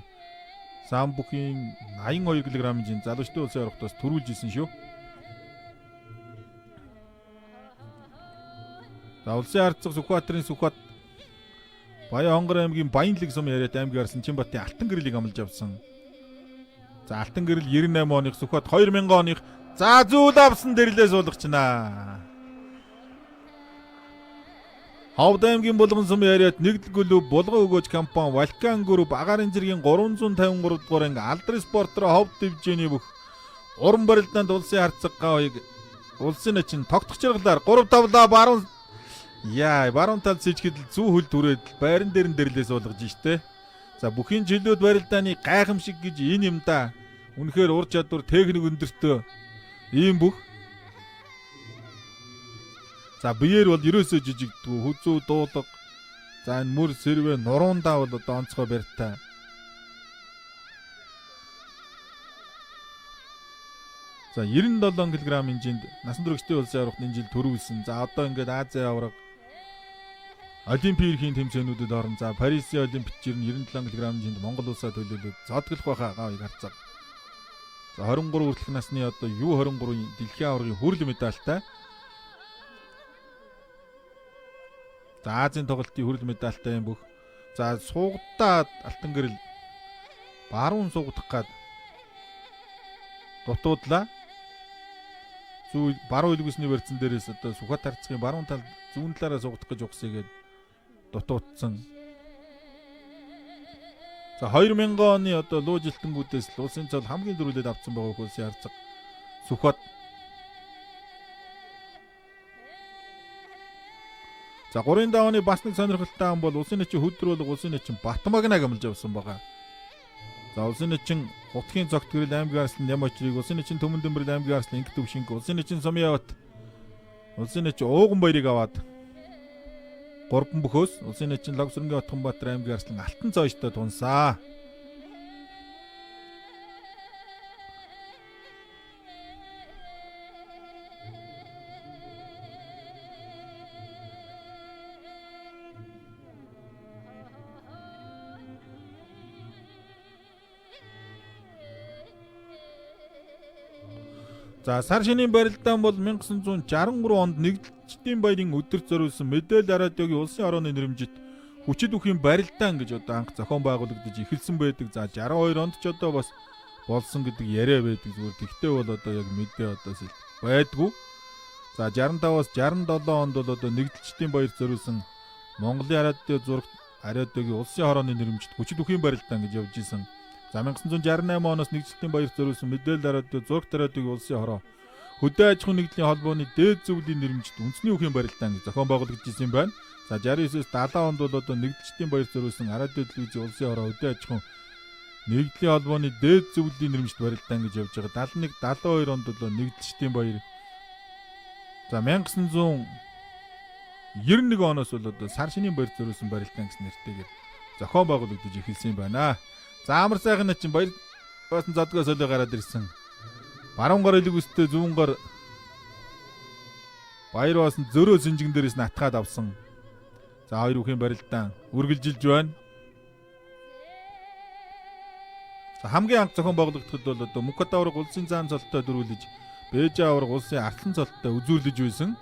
Саам бүхийн 82 кг-ийн жин залуучдын улсын аваргад бас төрүүлж исэн шүү. За улсын харцаг Сүхбаатарын Сүхбат Баян Хонгор аймгийн Баянлаг сум яриад аймгийн арсан Чинбатын Алтан гэрлийг амлаж авсан. За Алтан гэрэл 98 оных Сүхбат 2000 оных за зүйл авсан дэрлээ суулгачнаа. Ховд аймгийн Булган сум яриад нэгдэл Булган өгөөж компани Валкан групп агаарын зэргийн 353 дугаар анги Алдар спортроо ховд дивжээний бүх уран барилдаанд улсын харцаг гавыг улсын начин тогтох чаргалаар 3 тавлаа баруун яа баруун тал сэжихэд л зүү хөл түрээд байран дээр нь дэрлээ суулгаж штэ. За бүхийн жилүүд барилдааны гайхамшиг гэж энэ юм да. Үнэхээр ур чадвар техник өндөртөө ийм бүх. За биеэр бол ерөөсөө жижигддгүү хүзүү дуулга. За энэ мөр сэрвэ нуруундаа бол одоо онцгой барьтай. За 97 кг хэмжээнд насан туршидын улсын аваргад энэ жил төрүүлсэн. За одоо ингээд Азийн аварга Олимпийн эрхийн тэмцээнүүдэд орно. За Парисын Олимпиад жир нь 97 кг хэмжээнд Монгол улсаа төлөөлөөд зодглох байхаа гавыг харцаа. За 23 хүртэлх насны одоо U23-ын дэлхийн аваргын хүрэл медальтай. За Азийн тоглолтын хүрэл медальтай юм бүх. За суугдаад алтан гэрэл баруун суугдах гад дутуудлаа. Зүү баруун илгүүсний барьцсан дээрээс одоо Сүхбат харцгийн баруун тал зүүн талаараа суугдах гэж ухсыгээд дутуудсан. За 2000 оны одоо луужилтэнгүүдээс л улсын цол хамгийн дөрүлээд авсан байгаа улсын харцаг Сүхбат. За 3 давааны бас нэг сонирхолтой ам бол улсын начин хөдрөөлөг улсын начин Батмагнаг амлаж авсан байгаа. За улсын начин Хутгийн цогт гэрэл аймгийн арслан Нямочрыг, улсын начин Түмэн Дэмбэрэл аймгийн арслан Инг Төвшинг, улсын начин Сумьяват, улсын начин Ууган баярыг аваад 3 бөхөөс улсын начин Логсрынгийн Отгонбаатар аймгийн арслан Алтан цооштой тунсаа. За сар шинийн барилдаан бол 1963 онд нэгдэлчдийн баярын өдөрт зориулсан мэдээлэл радиогийн улсын орооны нэрмжит хүчит үхийн барилдаан гэж одоо анх зохион байгуулагдаж эхэлсэн байдаг. За 62 онд ч одоо бас болсон гэдэг яриа байдаг. Зүгээр тэгтээ бол одоо яг мэдээ одоо байдгүй. За 65-аас 67 онд бол одоо нэгдэлчдийн баярт зориулсан Монголын радио зурагт радиогийн улсын хорооны нэрмжит хүчит үхийн барилдаан гэж явж исэн. За 1968 оноос нэгдэлтийн баярт зориулсан мэдээлэл радио, зурагт радиогийн улсын хороо хөдөө аж ахуйн нэгдлийн холбооны дээд зөвлөлийн нэрмжит үндэсний үхийн барилдаан гэж зохион байгуулагдаж исэн юм байна. За 69-ээс 70 онд бол одоо нэгдэлчдийн баярт зориулсан радио телевизийн улсын хороо хөдөө аж ахуйн Нэгдлийн холбооны дээд зөвлөлийн нэрмжт барилдаан гэж явж байгаа. 71 72 онд бол нэгдэлчдийн баяр. За 1991 оноос бол одоо сар шинийн баяр зориулсан барилдаан гэсэн нэртэйгээр зохион байгуулагдаж эхэлсэн юм байна. За амар сайхан начин баяр баасан зодгоо солио гараад ирсэн. Баруун гар элэг өстэй зүүн гар баяр баасан зөрөө сэнжигэн дээрээс нь атгаад авсан. За хоёр бүхийн барилдаан үргэлжилж байна. За хамгийн анх зохион байгуулагдахад бол одоо Мөнхбат аварга улсын заан цолтой дөрвөлж, Бээжин аварга улсын арслан цолтой үзүүрлэж байсан.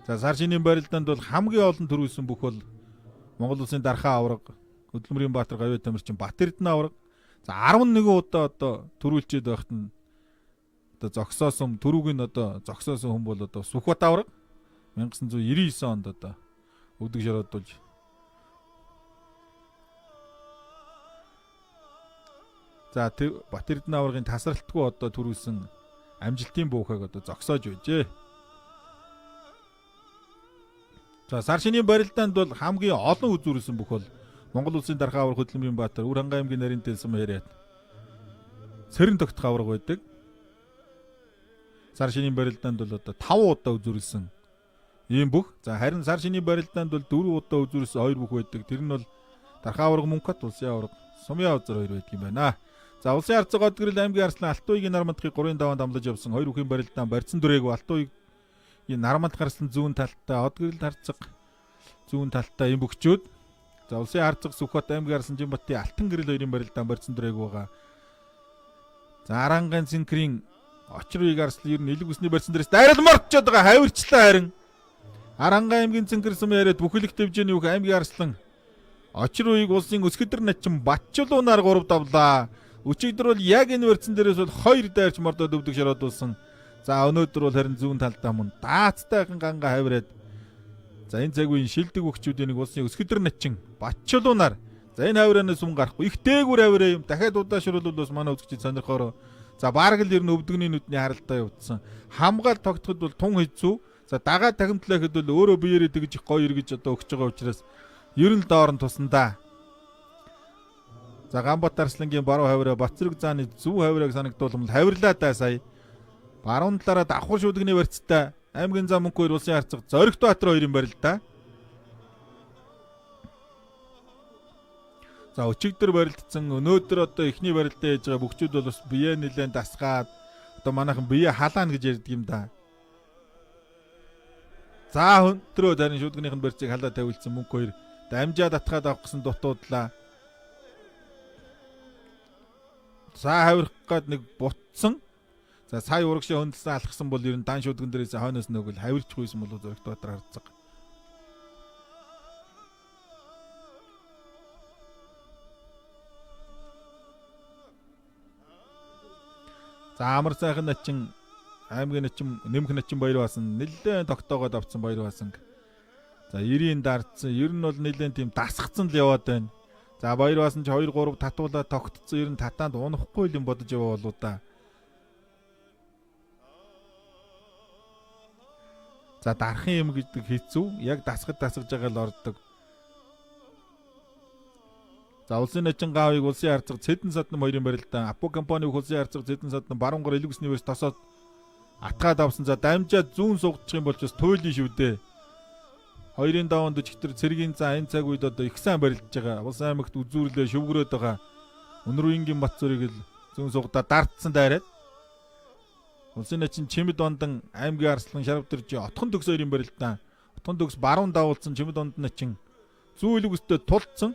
За сар шинийн барилдаанд бол хамгийн олон төрүүлсэн бүх бол Монгол улсын дархаа аварга, Хөдөлмөрийн Баатар Гавьяа Тамирчин Бат Эрдэнэ аварга. За 11 удаа одоо төрүүлчээд байхад нь одоо зогсоосон төрүүг нь одоо зогсоосон хүн бол одоо Сүхбат аварга 1999 онд одоо өвдөг шородулж. За Бат Эрдэнэ аваргын тасралтгүй одоо төрүүлсэн амжилтын буухайг одоо зогсоож байжээ. За сар шинийн барилдаанд бол хамгийн олон үзүүрлсэн бүх бол Монгол улсын дархаа аварга Хөдөлмөрийн Баатар Үр Хангай аймгийн нарийн дэлсэн яриад цэрэн тогтох аварга байдаг. Сар шинийн барилдаанд бол одоо 5 удаа үзүүрлсэн ийм бүх. За харин сар шинийн барилдаанд бол 4 удаа үзүүрлсэн 2 бүх байдаг. Тэр нь бол дархаа аварга Мөнхбат, улсын аварга Сумын авзар 2 байдаг юм байна. За улсын харцаг Одгэрэл аймгийн арслан Алтуугийн Нармандахыг 3-ын даваанд амлаж явсан. 2 бүхийн барилдаан барьцсан дүрээг Алтуугийн Нармандах арслан зүүн талтай, Одгэрэл харцаг зүүн талтай юм бөхчүүд. За улсын харцаг Сүхбат аймгийн арслан Жинбатын Алтан гэрэл хоёрын барилдаан барьцсан дүрээг байгаа. За Арангаан Цэнкрийн Очир үеиг арслан ер нь элэг үсний барьцсан дээрээс дайрал морчод байгаа хавирчлаа харин. Арангаан аймгийн Цэнкэр сум яриад бүхэлх төвжээний бүх аймгийн арслан Очир үеиг улсын өсгөдөр начин Батчулуунаар 3 давлаа. Өчигдөр бол яг энэ барьцсан дээрээс бол 2 дайрч мордоод өвдөг шородулсан. За өнөөдөр бол харин зүүн талдаа мөн даацтайхан ганга хавираад. За энэ цаг үеийн шилдэг өгчүүдийн нэг улсын өсгөдөр начин Батчулуунаар. За энэ хавираанаас өмнө гарахгүй их дээгүүр хавираа юм. Дахиад удаашруулвал бас манай үзэгчид сонирхоороо. За бараг л ер нь өвдөгний нүдний харалтаа явуулсан. Хамгаал тогтоход бол тун хэцүү. За дагаа тахимтлаа гэхэд бол өөрөө биеэрээ тэгж их гоё эргэж одоо өгч байгаа учраас ер нь доор нь тусан да. За Ганбат Арслангийн баруун хавираа Батцэрэг зааны зүү хавирааг санагдуулмал хавирлаа да сая. Баруун талаараа давхар шүдэгний барьцтай аймгийн зам мөнх хоёр улсын харцаг Зоригт Баатар хоёрын барилдаа. За өчигдөр барилдсан өнөөдөр одоо эхний барилдаа хийж байгаа бөхчүүд бол бас бие нэлээд дасгаад одоо манайхан бие халаана гэж ярьдаг юм да. За өндрөө зарим шүдгнийх нь барьцыг халаа тавилсан мөнх хоёр дамжаад атгаад авах гэсэн дутуудлаа. За хавирах гад нэг бутсан. За сая урагшаа хөндлөсөн алхсан бол ер нь дан шүдгэн дээрээс хойноос нөгөөл хавирч гүйсэн болов Зоригт Баатар харцаг. За амар сайхан начин аймгийн начин нэмэх начин баяр баасан нэлээд тогтоогоод авцсан баяр баасан. За 90-ийн дардсан ер нь бол нэлээд тийм дасгцсан л яваад байна. За баяр баасан ч 2 3 татуулаа тогтцсон ер нь татаанд унахгүй юм бодож яваа болоо да. За дарахын юм гэдэг хэцүү. Яг дасгаж дасгаж байгаа л ордог. За улсын начин гаавыг улсын харцаг Цэдэн саднам хоёрын барилдаан Апу компани бүх улсын харцаг Цэдэн саднам баруун гар элэг усны верс тосоод атгаад авсан. За дамжаад зүүн сугдчих юм бол бас туйлын шүү дээ. Хоёрын даваанд өчигдөр цэргийн зан энэ цаг үед одоо их сайн барилдаж байгаа. Улс аймагт үзүүрлээ шүвгрөөд байгаа. Өнөр үеингийн бат зүрийг л зүүн сугдаа дартсан дайраад. Улсын начин Чимэд ондан аймгийн арслан Шарвдэржи отхон төгс хоёрын барилдаан отхон төгс баруун давуулсан Чимэд ондан начин зүү элэг өстө тулцсан.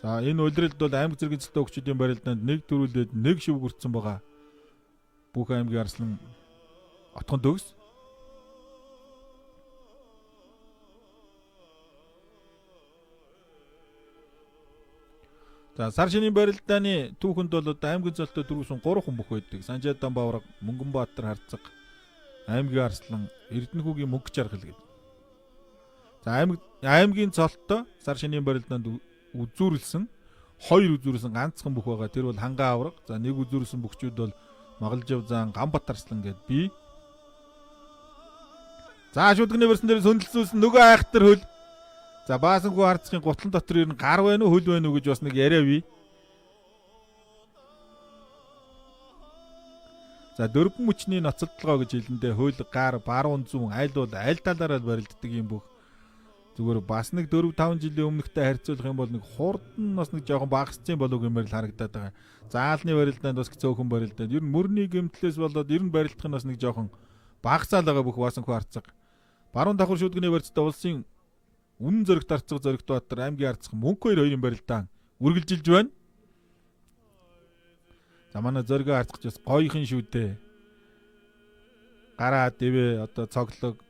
За энэ улиралд бол аймаг зэргийн цэлтэй өгчүүдийн барилдаанд нэг төрүүлээд нэг шивгүрцэн байгаа. Бүх аймгийн арслан отхон төгс. За сар шинийн барилдааны түүхэнд бол одоо аймгийн цолтой дөрвсөн 3 хүн бүх байдаг. Санжаадан Бавраг, Мөнгөнбаатар харцаг, аймгийн арслан, Эрдэнэхүүгийн мөнгө жаргал гэдэг. За аймгийн цолтой сар шинийн барилдаанд үзүүрлсэн 2 үзүүрлсэн ганцхан бүх байгаа. Тэр бол Ханган авраг. За нэг үзүүрлсэн бөхчүүд бол Магалжав заан, Ганбат арслан гэд би. За шүдгний барьсан дээр сөндлөсүүлсэн нөгөө айхтар хөл. За Баасанхүү харцгийн гутлан дотор ер нь гар байна уу, хөл байна уу гэж бас нэг яриа бий. За дөрвөн мөчний ноцолдлогоо гэж хэлэндээ хөл, гар, баруун зүүн аль бол аль талаараа барилддаг юм бүх. Зүгээр бас нэг 4 5 жилийн өмнөхтэй харьцуулах юм бол нэг хурд нь бас нэг жоохон багассан болов гэмээр л харагдаад байгаа. Заалны барилдаанд бас цөөхөн барилдаанд ер нь мөрний гэмтлээс болоод ер нь барилдах нь бас нэг жоохон багасаал байгаа бүх Баасанхүү харцаг. Баруун давхар шүдгний барьцтай улсын үнэн зоригт арцаг Зоригт Баатар аймгийн арцах мөнх хоёр хоёрын барилдаан үргэлжилж байна. За манай зоригоо арцгаж бас гоёхын шүү дээ. Гараа дэвээ одоо цоглог.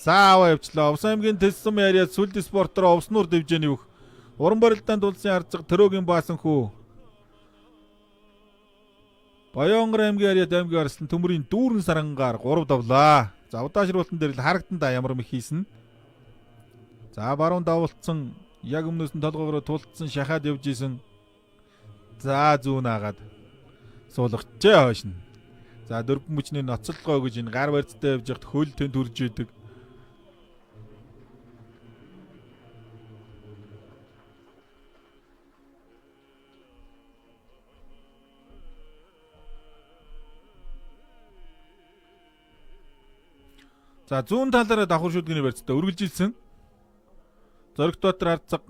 За аваа явчлаа. Увс аймгийн Тэсэм яриа сүлд спортоор Увснуур дэвжээний бүх уран барилдаанд улсын арцаг Төрөөгийн Баасанхүү. Баяонгор аймгийн яриад аймгийн арслан төмөрийн дүүрэн сарангаар 3 давлаа. За удаашруултан дээр л харагдан да ямар мэх хийсэн. За баруун давуулцсан яг өмнөөс нь толгоогоор тулцсан шахаад явж исэн. За зүүн агаад суулгачээ хойш нь. За дөрвөн мөчний ноцолгоо гэж энэ гар барьцтай явж байхад хөл тэнд үрж идэг. За зүүн талаараа давхар шүдгний барьцтай үргэлжилсэн. Зоригт Баатар арцаг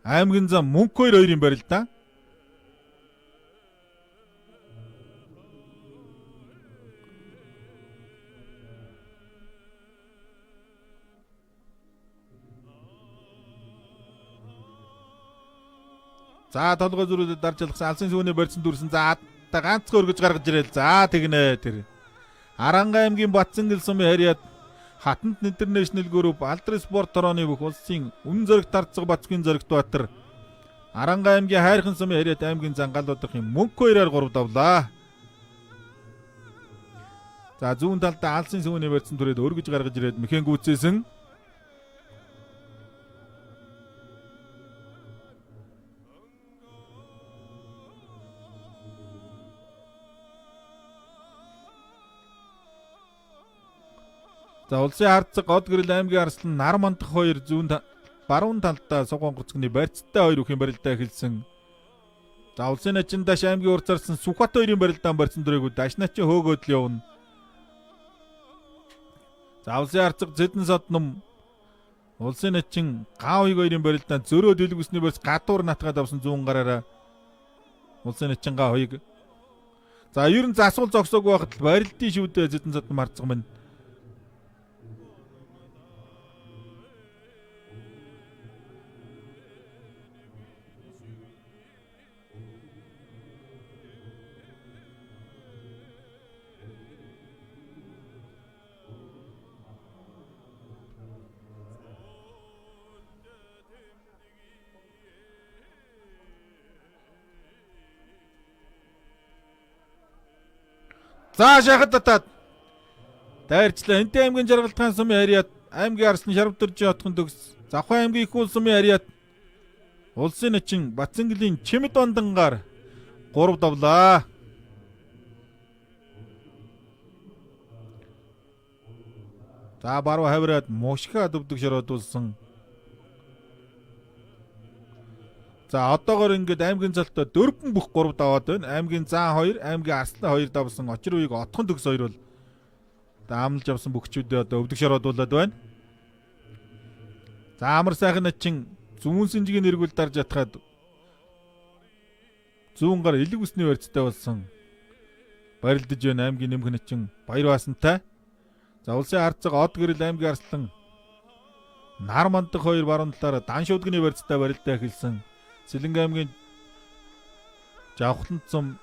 аймгийн зам мөнх хоёр хоёрын барилдаа. За толгой зүрүүдэд дарж алгасан алсын сүүний барьсан дүрсэн. За ганцхан өргөж гаргаж ирээл. За тэгнэ тэр. Аранга аймгийн Батсангэл сумын харьяат Хатант Интернэшнл Групп Алдар спорт хорооны бүх улсын үнэн зоригт тарцаг Бацгийн Зоригт Баатар Аранга аймгийн Хайрхан сумын харьяат аймгийн зан гал удахын мөнх хоёроор 3 давлаа. За зүүн талдаа алсын сүүний барьсан түрээд өргөж гаргаж ирээд мэхэн гүйцээсэн. За улсын хардцаг Од гэрэл аймгийн арслан нар мандах хоёр зүүн баруун талдаа суган гоцгны барьцтай хоёр үхийн барилдаа эхэлсэн. За улсын начин даш аймгийн урцаарсан Сүхбат хоёрын барилдаан барьсан дүрээгүй дашначин хөөгөөд л явна. За улсын хардцаг Зэдэн содном улсын начин Гав хоёг хоёрын барилдаан зөрөө дэлгүсний барьц гадуур натгаад авсан зүүн гараараа улсын начин Гав хоёг. За ер нь засвал зогсоогүй байхад л барилдын шүүдээ Зэдэн содном хардцаг минь. За шахад татаад дайрчлаа. Энтэй аймгийн Жаргалтхан сумын харьяат аймгийн Арслан Шарвдэржийн отхон төгс. Завхан аймгийн Их уул сумын харьяат улсын начин Батсангэлийн Чимэд ондангаар 3 давлаа. За баруун хавраад мушгаа дөвдөг шородулсан. За одоогор ингээд аймгийн залтай дөрвөн бүх 3 даваад байна. Аймгийн Заан 2, аймгийн Арслан 2 давсан. Очир үеийг отхон төгс 2 бол амлж авсан бөхчүүдээ одоо өвдөг шородуулаад байна. За амар сайхан начин зүүн сэнжигийн эргүүл дарж ятгаад зүүн гар элэг үсний барьцтай болсон. Барилдаж байна аймгийн нэмэх начин баяр баасантай. За улсын хардцаг Од гэрэл аймгийн Арслан нар мандах хоёр баруун талаараа дан шуудгны барьцтай барилдаа эхэлсэн. Сэлэнг аймгийн Жавхлан цум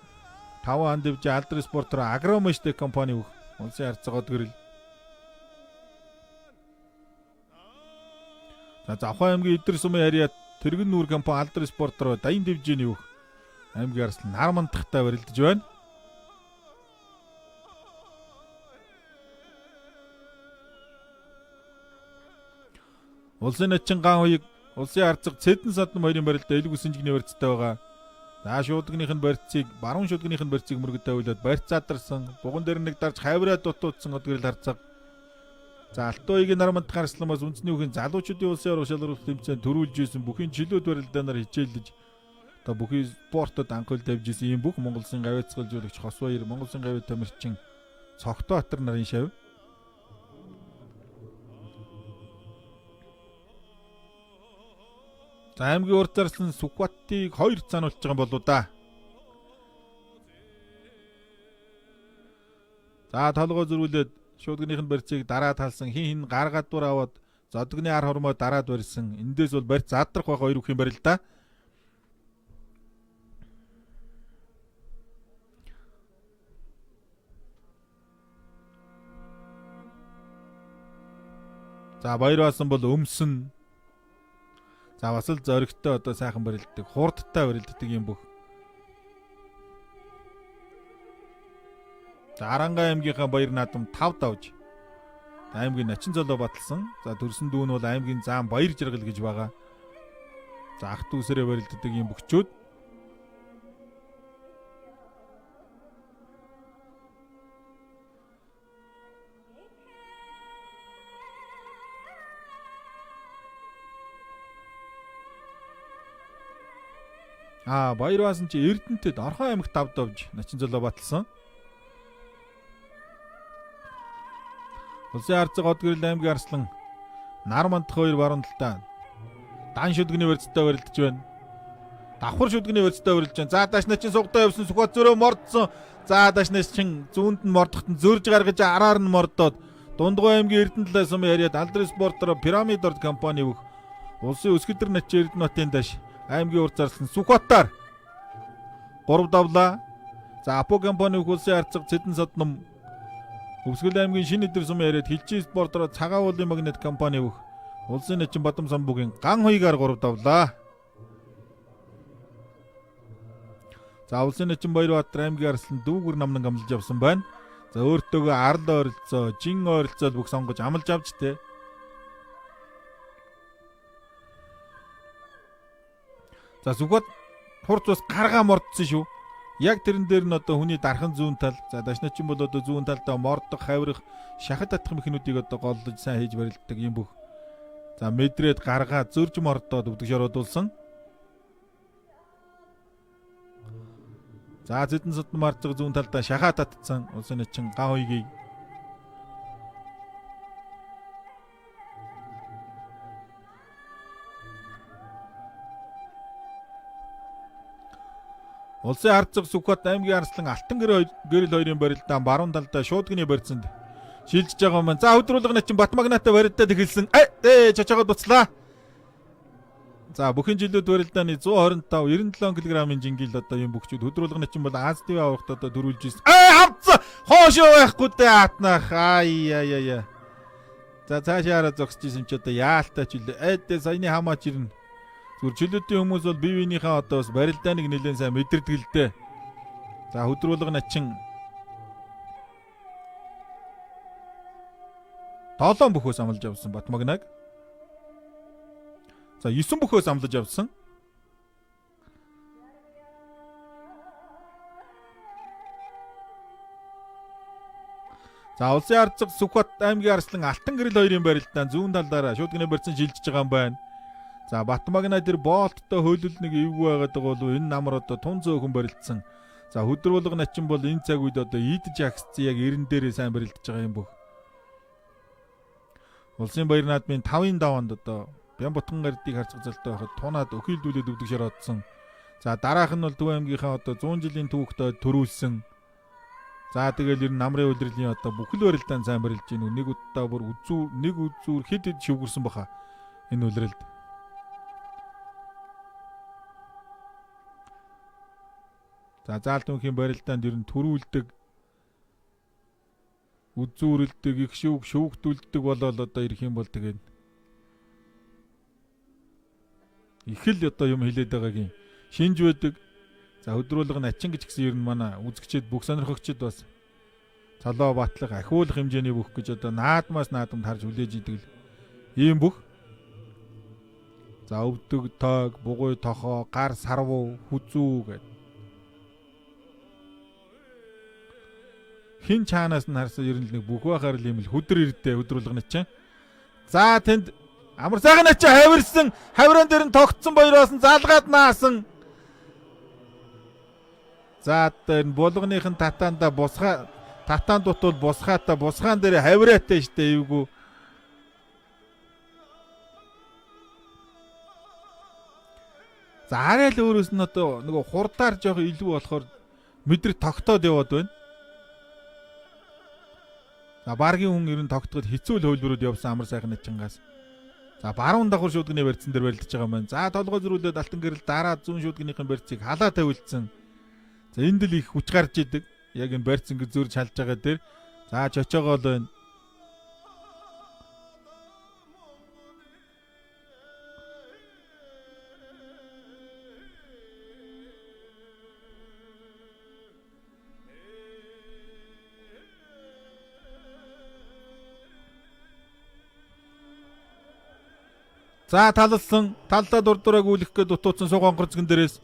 5 ан дэвж Алдар спортоор Агромештэй компани бүх улсын хардцаг Од гэрэл. За Завхан аймгийн Идэр сумын харьяат Тэргэн нүүр компани Алдар спортоор Даян дэвжээний бүх аймгийн Арслан нар мандахтай барилдаж байна. Улсын начин ган хуйг улсын хардцаг Цэдэн саднам хоёрын барилдаа элэг үсэнжигний барьцтай байгаа. За шуудгных нь барьцыг баруун шуудгных нь барьцыг мөргөд тавиулаад барьц задарсан. Буган дээр нэг дарж хавраа дутуудсан Одгэрэл харцаг. За Алтуугийн Нарманд гарсламаас үндэсний үхийн залуучуудын улсын аварга шалралт тэмцээн төрүүлж исэн бүхийн чөлөөт барилдаанаар хичээллэж одоо бүхий спортод анхуйл тавьж исэн ийм бүх Монгол Улсын гавьяат цэцгэлжуулагч Хосбаяр, Монгол Улсын гавьяат тамирчин Цогтоотор нарын шав. За аймгийн урд зарласан Сүхбатыг 2 зануулж байгаа юм болоо да. За толгой зөрүүлээд шуудгных нь барьцыг дараа талсан хин хин гар гадуур аваад зодгны ар хормоо дараад барьсан. Эндээс бол барьц задрах байх хоёр үх юм барил да. За баяр баасан бол өмсөн. За бас л зоригтой одоо сайхан барилддаг, хурдтай барилддаг юм бүх. За Аранга аймгийнхаа баяр наадам 5 давж аймгийн начин золоо баталсан. За төрсөн дүү нь бол аймгийн заан баяр жаргал гэж байгаа. За ах дүүсэрээ барилддаг юм бөхчүүд. Аа баяр баасан чи Эрдэнэтэд Орхон аймагт 5 давж начин золоо баталсан. Улсын арцэг Одгэрэл аймгийн Арслан нар мандах хоёр баруун талдаа дан шүдгний барьцтай барилдаж байна. Давхар шүдгний барьцтай барилдаж байна. За дашна чин сугдаа явсан Сүхбат зөрөө мордсон. За дашна чин зүүнд нь мордохт нь зөрж гаргаж араар нь мордоод Дундгой аймгийн Эрдэнэ талаас сум яриад Алдрын спортоор Пирамид орд компани өгөх Улсын өсгөдөр начин Эрдэнэ батын даш аймгийн урд зарласан Сүхбатаар 3 давлаа. За Апо компани өгөх улсын арцэг Цэдэн содном Өвсгөл аймгийн шинэ эдэр сум яриад Хилчийн спортоор Цагаан уулын магнит компани өгөх Улсын начин Бадам самбугийн ган хуйгаар 3 давлаа. За улсын начин Баярбаатар аймгийн Арслан дүүгүр намнан амлаж авсан байна. За өөртөөгөө арал ойролцоо, жин ойролцоол бүх сонгож амлаж авч тэ. За Сүхбат хурц бас гаргаа мордсон шүү. Яг тэрэн дээр нь одоо хүний дархан зүүн тал, за дашначин бол одоо зүүн талдаа мордох, хавирах, шахад татах мехнүүдийг одоо голлож сайн хийж барилддаг юм бүх. За мэдрээд гаргаа зөрж мордоод өвдөг шородулсан. За зэдэн содон марцаг зүүн талдаа шахаа татцсан улсын начин ган хуйгийг Улсын арцэг Сүхбат аймгийн Арслан Алтан гэрэл хоёрын барилдаан баруун талдаа шуудгны барьцанд шилжиж байгаа юм. За өдрүүлэг начин Батмагнатай барилдаад эхэлсэн. Ээ чочоогод буцлаа. За бүхэн жилүүд барилдааны 125 97 кг-ын жингил одоо юм бөхчүүд өдрүүлэг начин бол Аз ТV аврагт одоо дөрүүлж ирсэн. Ээ авцсан. Хоошоо байхгүй дээ атнах. Ай яа яа яа. За цаашаараа зогсож исэн чи одоо яалтай ч үлээ. Ээ дэ саяны хамаач ирнэ. Зүгээр чөлөөтийн хүмүүс бол бие биенийхээ одоо бас барилдааныг нэлээд сайн мэдэрдэг л дээ. За хөдрүүлэг начин 7 бөхөөс амлаж авсан Батмагнаг. За 9 бөхөөс амлаж авсан. За улсын арцэг Сүхбат аймгийн Арслан Алтан гэрэл хоёрын барилдаан зүүн талаараа шуудгны барьсан шилжиж байгаа юм байна. За Батмагна тэр боолттой хөлөл нэг эвгүй байгаад байгаа болов энэ намар одоо тун зөөхөн барилдсан. За хөдрүүлэг начин бол энэ цаг үед одоо идэж агсцсан яг эрен дээрээ сайн барилдаж байгаа юм бүх. Улсын баяр наадмын 5-ын даваанд одоо Бямбутган гардыг харцах залтай байхад тунаад өхийлдүүлээд өвдөг шороодсон. За дараах нь бол Төв аймгийнхаа одоо 100 жилийн түүхтэй төрүүлсэн. За тэгэл ер нь намрын улирлын одоо бүхэл барилдаан сайн барилж гин нэг удаа бүр үзүүр нэг үзүүр хэд хэд шивгэрсэн баха энэ улиралд. За заалт мөнхийн барилдаанд ер нь төрүүлдэг үзүүрэлдэг их шүүг шүүгдүүлдэг болол одоо ирэх юм бол тэгээд их л одоо юм хилээд байгаагийн шинж байдаг. За өдрүүлэг нь ачин гэж гисэн ер нь манай үзэгчид бүх сонирхогчид бас цолоо батлах ахиулах хэмжээний бүх гэж одоо наадмаас наадамд харж хүлээж идэг л ийм бүх. За өвдөг, тойг, бугуй тохоо, гар сарвуу, хүзүү гэд. Хин чаанаас нь харсан ер нь л нэг бүх байхаар л юм л хүдэр ирдэ өдөр болгоно чинь. За тэнд амар сайхан ачаа хавирсан, хавиран дээр нь тогтсон баяраас нь залгаад наасан. За одоо энэ булганых нь татаанда бусгаа татаан дутуул бусгаатай бусгаан дээр хавираатай штэ эвгүй. За арай л өөрөөс нь одоо нөгөө хурдаар жоох илүү болохоор мэдрэг тогтоод яваад байна. За баргийн хүн ер нь тогтоход хэцүү л хөлбөрүүд явсан амар сайхан начингаас. За баруун давхар шүүдгний барьцсан дээр барилдаж байгаа юм байна. За толгой зөрүүлээд алтан гэрэл дараа зүүн шүүдгнийхэн барьцыг халаа тавилдсан. За энд л их хүч гарч идэг. Яг энэ барьц ингэ зөрж халж байгаа дээр. За чочоогоо л байна. За талалсан, талдаа дур дурайг үлэх гээд дутууцсан суг онгор згэн дээрээс.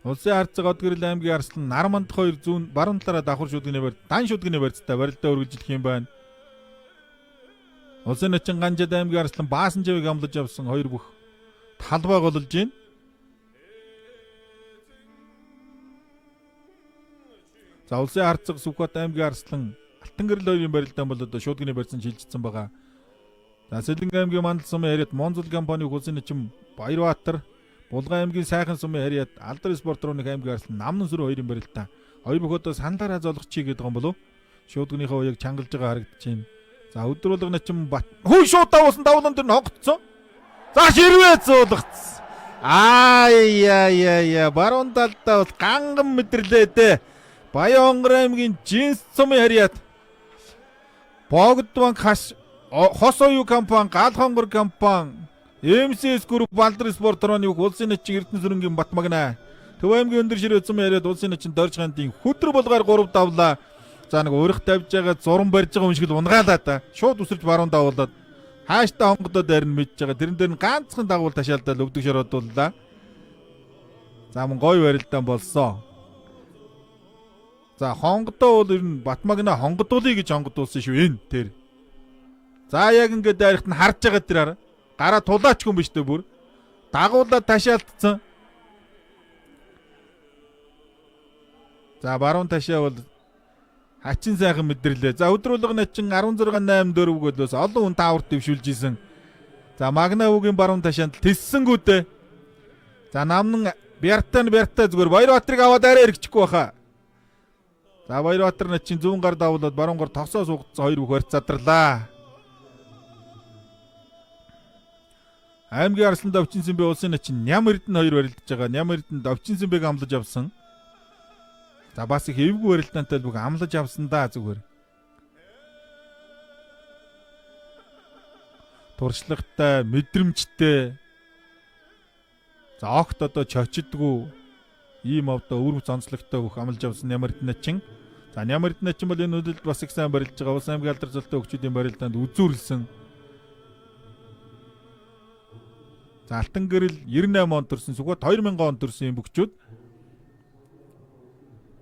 Улсын харцаг Одгэрэл аймгийн Арслан Нарманд 2 зүүн баруун талаараа давхар шүдгний барь дан шүдгний барьцтай барилдаа үргэлжлэх юм байна. Улсын начин Ганжид аймгийн Арслан Баасан живийг амлаж авсан хоёр бүх талбай гололж байна. За улсын харцаг Сүхбат аймгийн Арслан Алтан гэрэл хоёрын барилдаан бол одоо шуудгны барьсан шилжчихсэн байгаа. За Сэлэнг аймгийн Мандал сумын харьяат Монзол компани улсын начин Баярбаатар Булган аймгийн Сайхан сумын харьяат Алдар спорт руу нэг аймгийн Арслан Намнан сүр хоёрын барилдаан. Хоёр бүх одоо сандараа золгочих гэдэг юм болов. Шуудгныхаа уяг чангалж байгаа харагдаж байна. За өдөр болго начин Бат хүй шууд давуулсан давуулан дээр нь хонгоцсон. За ширвээ зуулгацсан. Ай я я я баруун талдаа бол ганган мэдэрлээ дээ. Баян онгор аймгийн Жинс сумын харьяат Богд банк хас Хос оюу компани, Гал хонгор компани, MCS Group, Балдар спорт рооны улсын начин Эрдэнэ сүрэнгийн Батмагна. Төв аймгийн өндөр ширээ сумын харьяат улсын начин Дорж хандын хүдэр булгаар 3 давлаа. За нэг урих тавьж байгаа зуран барьж байгаа юм шиг л унгаалаа та. Шууд үсэрч баруун давуулаад хааштай хонгодоо дээр нь мэдж байгаа. Тэрэн дээр нь ганцхан дагуул ташаалдаад өвдөг шородууллаа. За мөн гоё барилдаан болсон. За хонгодоо бол ер нь Батмагна хонгодуулъя гэж хонгодуулсан шүү энэ тэр. За яг ингээд дайрахт нь харж байгаа тэр хараа. Гараа тулаач хүн биш үү бүр. Дагуулаад ташаалтцсан. За баруун ташаа бол хачин сайхан мэдэрлээ. За өдөр болгоно начин 16 8 4 гөлөөс олон хүн таавар дэвшүүлж исэн. За Магна үгийн баруун ташаанд тэссэнгүүдээ. За намнан Бяртан Бярта зүгээр Баярбаатарыг аваад арай эргэчихгүй баха. За Баярбаатар начин зүүн гар давуулаад баруун гар тосоо суугдсан хоёр бүх барьц задарлаа. Аймгийн Арслан Давчинсэнбэ улсын начин Ням Эрдэнэ хоёр барилдаж байгаа. Ням Эрдэнэ Давчинсэнбэг амлаж авсан. За бас их эвгүй барилдаантай бүх амлаж авсан да зүгээр. Туршлагатай, мэдрэмжтэй. За огт одоо чочдгүй ийм одоо өвөрмөц онцлогтой бүх амлаж авсан Ням Эрдэнэ начин. За Ням Эрдэнэ начин бол энэ үдэлд бас их сайн барилдаж байгаа. Улсын аймгийн алдар золтой өгчүүдийн барилдаанд үзүүрлсэн. За Алтан гэрэл 98 он төрсэн, Сүхбат 2000 он төрсэн юм бөхчүүд.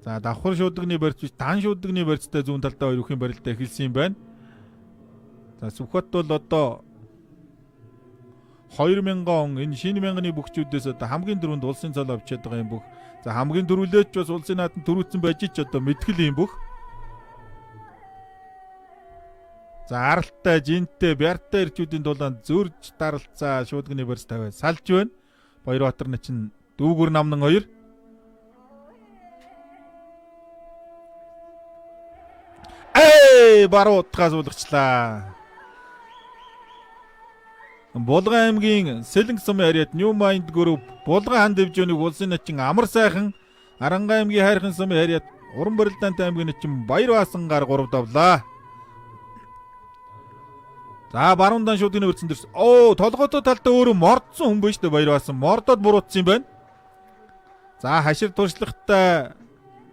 За давхар шуудагны барьц биш, дан шуудагны барьцтай зүүн талдаа хоёр үхийн барилдаа эхэлсэн юм байна. За Сүхбат бол одоо 2000 он энэ шинэ мянганы бөхчүүдээс одоо хамгийн түрүүнд улсын цол авчиад байгаа юм бүх. За хамгийн түрүүлээч бас улсын наадам төрүүлсэн байж ч одоо мэтгэл юм бүх. За аралтай, жинтэй, бяртай ирчүүдийн дулаанд зөрж даралцаа шуудганы барьц тавиа салж байна. Баярбаатар начин дүүгүр намнан хоёр. Эй, баруун утгаас уулгачлаа. Булган аймгийн Сэлэнг сумын харьяат New Mind Group Булган хан дэвжөөнийг улсын начин Амар сайхан Аранга аймгийн Хайрхан сумын харьяат Уран барилдаантай аймгийн начин Баяр баасан гар 3 давлаа. За баруун дан шуудгын өрцөн дэрс. Оо толгойтой талдаа өөрөө мордсон хүн байна шүү дээ Баяр баасан. Мордоод буруутсан юм байна. За хашир туршлагатай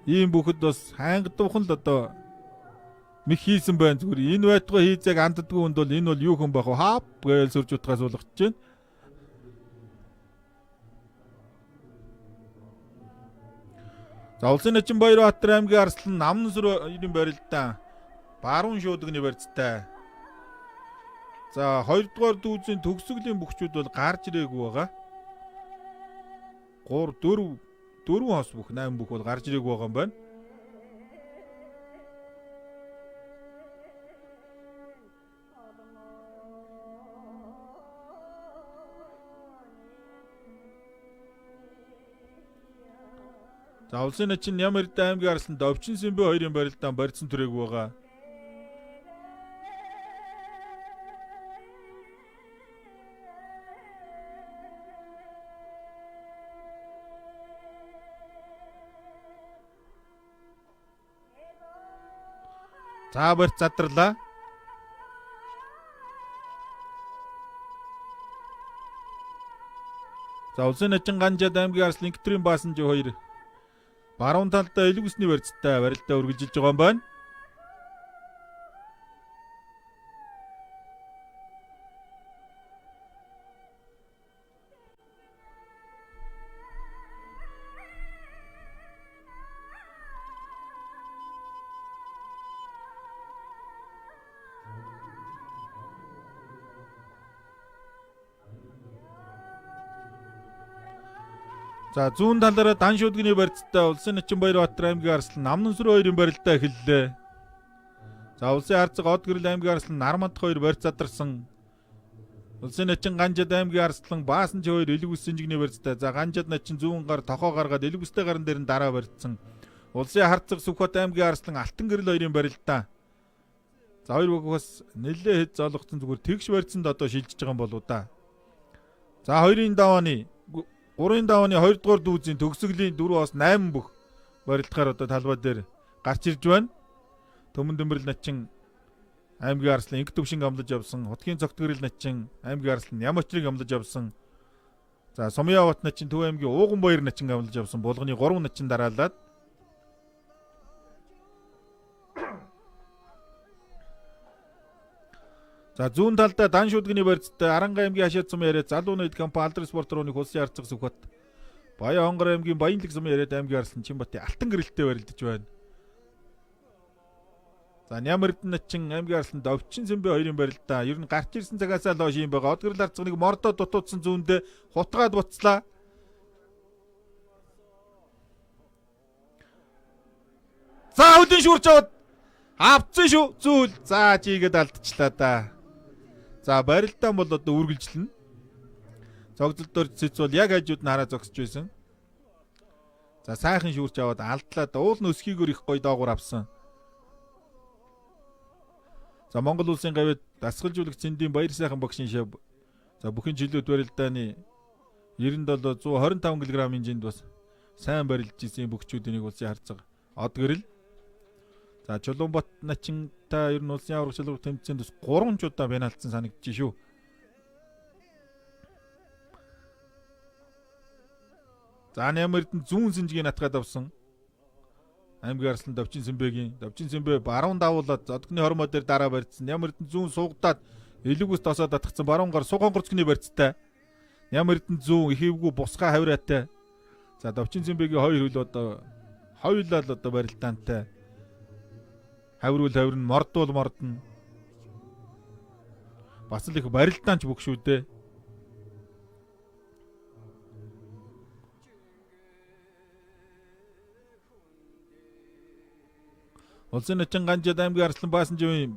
ийм бүхэд бас хайнгадуухан л одоо мэх хийсэн байна зүгээр. Энэ байтугай хийзээг анддаггүй хүнд бол энэ бол юу хүн байх вэ? Хаап гээл сүрж утгаас уулгач чинь. За Улсын Начин Баярбаатар аймгийн Арслан Намнасүр хоёрын барилдаан баруун шуудагны барьцтай. За 2 дугаар дүүзийн төгсгөлийн бөхчүүд бол гарч ирээгүй байгаа. 3 4 4 хос бүх 8 бүх бол гарч ирээгүй байгаа юм байна. За Улсын начин Ням Эрдэнэ аймгийн Арслан Довчин Сэмбэ хоёрын барилдаан барьцсан түрээгүй байгаа. За барьц задарлаа. За Улсын начин Ганжаад аймгийн Арслан Инктрийн Баасанжи хоёр баруун талдаа элэг усны барьцтай барилдаа үргэлжилж байгаа юм байна. За зүүн талаараа дан шүдгний барьцтай Улсын Начин Баярбаатар аймгийн Арслан Намнансүр хоёрын барилдаа эхэллээ. За Улсын Арцэг Од Гэрэл аймгийн Арслан Нармандах хоёр барьц задарсан. Улсын Начин Ганжад аймгийн Арслан Баасанч хоёр элэг ус сэнжигний барьцтай. За Ганжад начин зүүн гар тохоо гаргаад элэг устэй гарын дээр нь дараа барьцсан. Улсын Харцаг Сүхбат аймгийн Арслан Алтан Гэрэл хоёрын барилдаа. За хоёр бүх бас нэлээ хэд зоологдсон, зүгээр тэгш барьцсанд одоо шилжиж байгаа юм болоо да. За хоёрын давааны 3-ын давааны 2 дугаар дүүзийн төгсгөлийн 4-оос 8 бүх барилдахаар одоо талбай дээр гарч ирж байна. Төмөн Дэмбэрэл начин аймгийн Арслан Инг төвшинг амлаж явсан. Хутгийн Цогтгэрэл начин аймгийн Арслан Ямочрыг амлаж явсан. За Сумья бат начин Төв аймгийн Ууган Баяр начин амлаж явсан. Булганы 3 начин дараалаад За зүүн талдаа дан шүдгний барьцтай Аранга аймгийн Хашаад сум яриад Залуу нийт компани Алдар спорт рууны Улсын Арцэг Сүхбат Баян Хонгор аймгийн Баянлаг сум яриад аймгийн Арслан Чинбатын Алтан гэрэлтэй барилдаж байна. За Ням Эрдэнэ начин аймгийн Арслан Довчин Сэмбэ хоёрын барилдаа. Ер нь гарч ирсэн цагаасаа л хойш юм байгаа. Одгэрэл арцганыг мордоо дутуудсан зүүндээ хутгаад буцлаа. За хөлийн шүрч аваад авцсан шүү. Зүйл. За чигээд алдчихлаа да. За барилдаан бол одоо үргэлжлэнэ. Цогцолдоор цэц бол яг хажууд нь хараа зогсож байсан. За сайхан шүүрч аваад алдлаа. Уул нь өсгийгөр их гоё доогуур авсан. За Монгол улсын гавьяат дасгалжуулагч Цэндийн Баяр сайхан багшийн шав. За бүхэн жилүүд барилдааны 97 125 кг-ын жинд бас сайн барилж исэн бөхчүүдийн нэг улсын харцаг од гэрэл. За Чулуунбат начинтай ер нь улсын аварга шалралт тэмцээнд бас 3 ч удаа пенальтсан санагдчих шүү. За Ням Эрдэнэ зүүн сэнжигийн натгаад авсан. Аймгийн Арслан Довчин Сэмбэгийн Довчин Сэмбэ баруун давуулаад зодгны хормоо дээр дараа барьцсан. Ням Эрдэнэ зүүн суугдаад элэг ус тосоо татгцсан баруун гар суг онгорцгны барьцтай. Ням Эрдэнэ зүүн их эвгүй бусгаа хавраатай. За Довчин Сэмбэгийн хоёр хөл одоо хоёулаа л одоо барилдаантай. Хавруул хаврна, мордуул мордно. Бас л их барилдаанч бүх шүү дээ. Улсын начин Ганжид аймгийн Арслан Баасанживын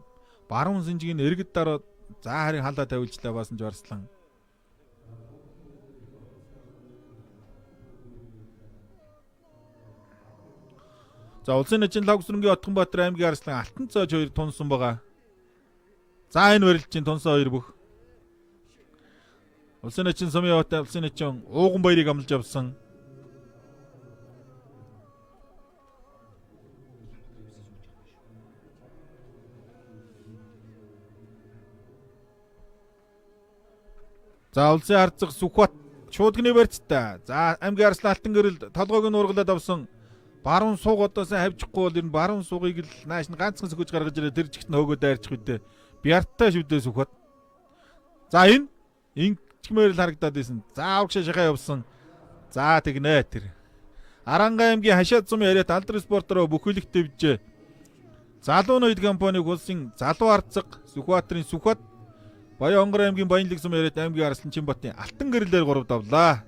баруун сэнжигийн иргэд дараа за харин халаа тавилжлаа Баасанж Арслан. За Улсын начин Логсрөнгийн Отгонбаатар аймгийн Арслан Алтан цоож хоёр тунсан байгаа. За энэ барилдчин тунсан хоёр бүх. Улсын начин Сумын яваатай Улсын начин Ууган баярыг амлаж авсан. За Улсын харцаг Сүхбат шуудгны барьцтай. За аймгийн Арслан Алтан гэрэл толгойг нь ургалаад авсан. Баруун сууг одоо сайн хавчихгүй бол ер нь баруун суугийг л нааш нь ганцхан сөхөж гаргаж ирээ тэр чигт нь хөөгөө дайрчих үдэ. Бярттай шүдэ Сүхбат. За энэ ингэчмээр л харагдаад исэн. За урагшаа шахаа явсан. За тэгнэ тэр. Аранга аймгийн Хашаад сумын яриат Алдар спортороо бүхэлэх дэвжээ. Залуу ноёд компаниг улсын Залуу Арцаг, Сүхбаатарын Сүхбат, Баян Онгор аймгийн Баянлаг сум яриат аймгийн Арслан Чинбатын Алтан гэрлээр 3 давлаа.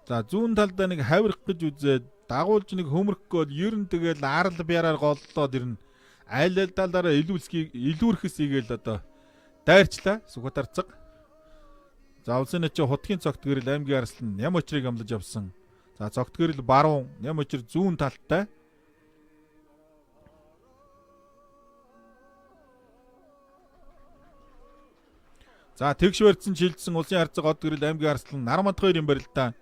За зүүн талдаа нэг хавирах гэж үзээд дагуулж нэг хөмрөх гол ер нь тэгэл арал бяраар голлоод ер нь аль аль талаараа илүүрсгийг илүүрхэс игээл одоо дайрчлаа Сүхбаатар цэг. За улсын начи хутгийн цогт гэрэл аймгийн Арслан ням очрыг амлаж авсан. За цогт гэрэл баруун, ням очир зүүн талтай. За тэгш барьцсан шилжсэн улсын харцаг од гэрэл аймгийн Арслан Нарманд хоёрын барилдаа.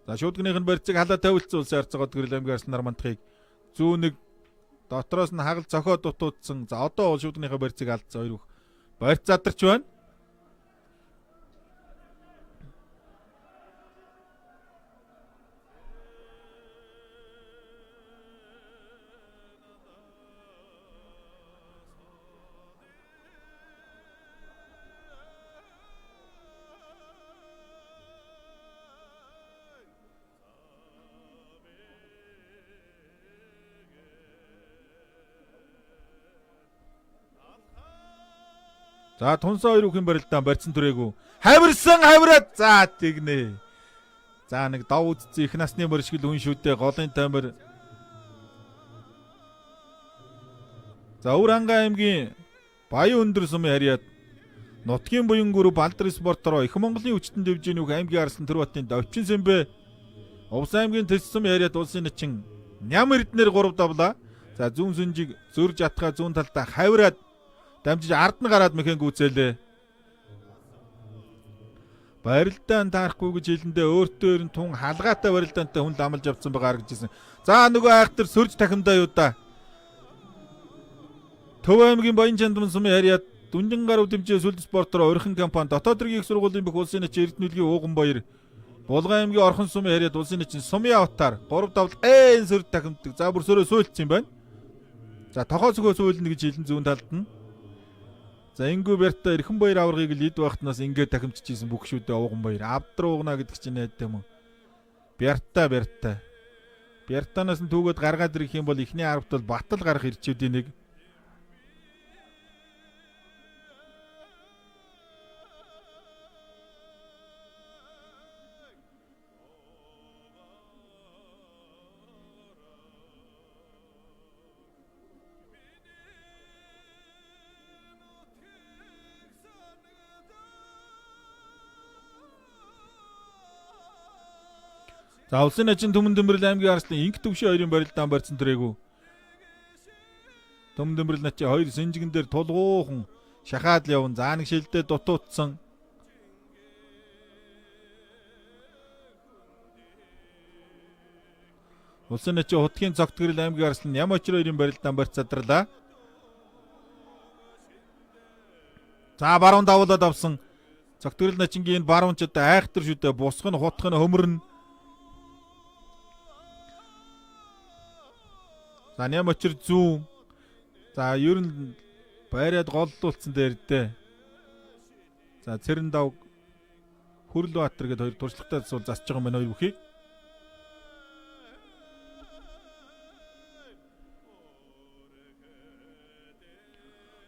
За шүүдгнийх нь барьцыг халаа тавилцсан улсын харцаг од гэрэл аймгийн Арслан Нармандхыг зүүн нэг дотроос нь хагал цохоо дутуудсан. За одоо шүүдгнийхээ барьцыг алдсан хоёр бүх барьц задарч байна. За тунсан хоёр үхэн барилдаан барьцсан түрээгүй. Хавирсан хавираад за тэгнэ. За нэг дов үдцэн их насны морь шиг л хүн шүү дээ. Голын таймер. За Өвөр Хангай аймгийн Баян өндөр сумын харьяат нутгийн буян гүрв Балдар спортороо их Монголын хүчтэн дэвжээний үг аймгийн Арслан Төрбатын Довчин Сэмбэ Увс аймгийн Тэс сумын харьяат улсын начин Ням Эрдэнээр 3 давлаа. За зүүн сүнжиг зөрж атгаа зүүн талдаа хавираад дамжиж ард нь гараад мэхэн гүйцээлээ. Барилдаан таарахгүй гэж хэлэндээ өөртөө ер нь тун халгаатай барилдаантай хүн л амлаж авсан байгаа харагдажсэн. За нөгөө айхтар сөрж тахимдаа юу да. Төв аймгийн Баян Чандман сумын харьяат Дүнжин гар үдэмжээ сүлд спортоор орхин компани дотоод хэргийн их сургуулийн бүх улсын нэч Эрдэнэ үлгийн ууган баяр Булган аймгийн Орхон сумын харьяат улсын нэчин Сумын аватар 3 давл ээн сөрж тахимддаг. За бүр сөрөө сүйэлцсэн юм байна. За тохоо цөгөө сүүлнэ гэж хэлэн зүүн талд нь. За ингүү Берта Эрхэн баяр аваргыг л эд багтнаас ингээд тахимчижсэн бүх шүүдээ ууган баяр. Авдар уугна гэдэг чинь найд юм уу? Берта Берта. Бертанаас нь түүгээд гаргаад ирэх юм бол эхний аравт бол батал гарах ирчүүдийн нэг. За улсын ажин Түмэн Дэмбэрэл аймгийн Арслан инх төвшин хоёрын барилдаан барьсан түрээгүй. Түмэн Дэмбэрэл начи хоёр сэнжигэн дээр тулгуухан шахаад л явна. За нэг шилдэ дутуутсан. Улсын начи хутгийн цогтгэрэл аймгийн Арслан ям очир хоёрын барилдаан барьц задарлаа. За баруун давуулаад авсан. Цогтгэрэл начингийн баруун ч одоо айхтар шүү дээ. Бусх нь хутх нь хөмөрнө. За ням очир зүүн. За ер нь байраад голлуулсан дээр дээ. За Цэрэн дав Хүрлбаатар гэдээ хоёр туршлагатай засвал засаж байгаа юм байна хоёр бүхийг.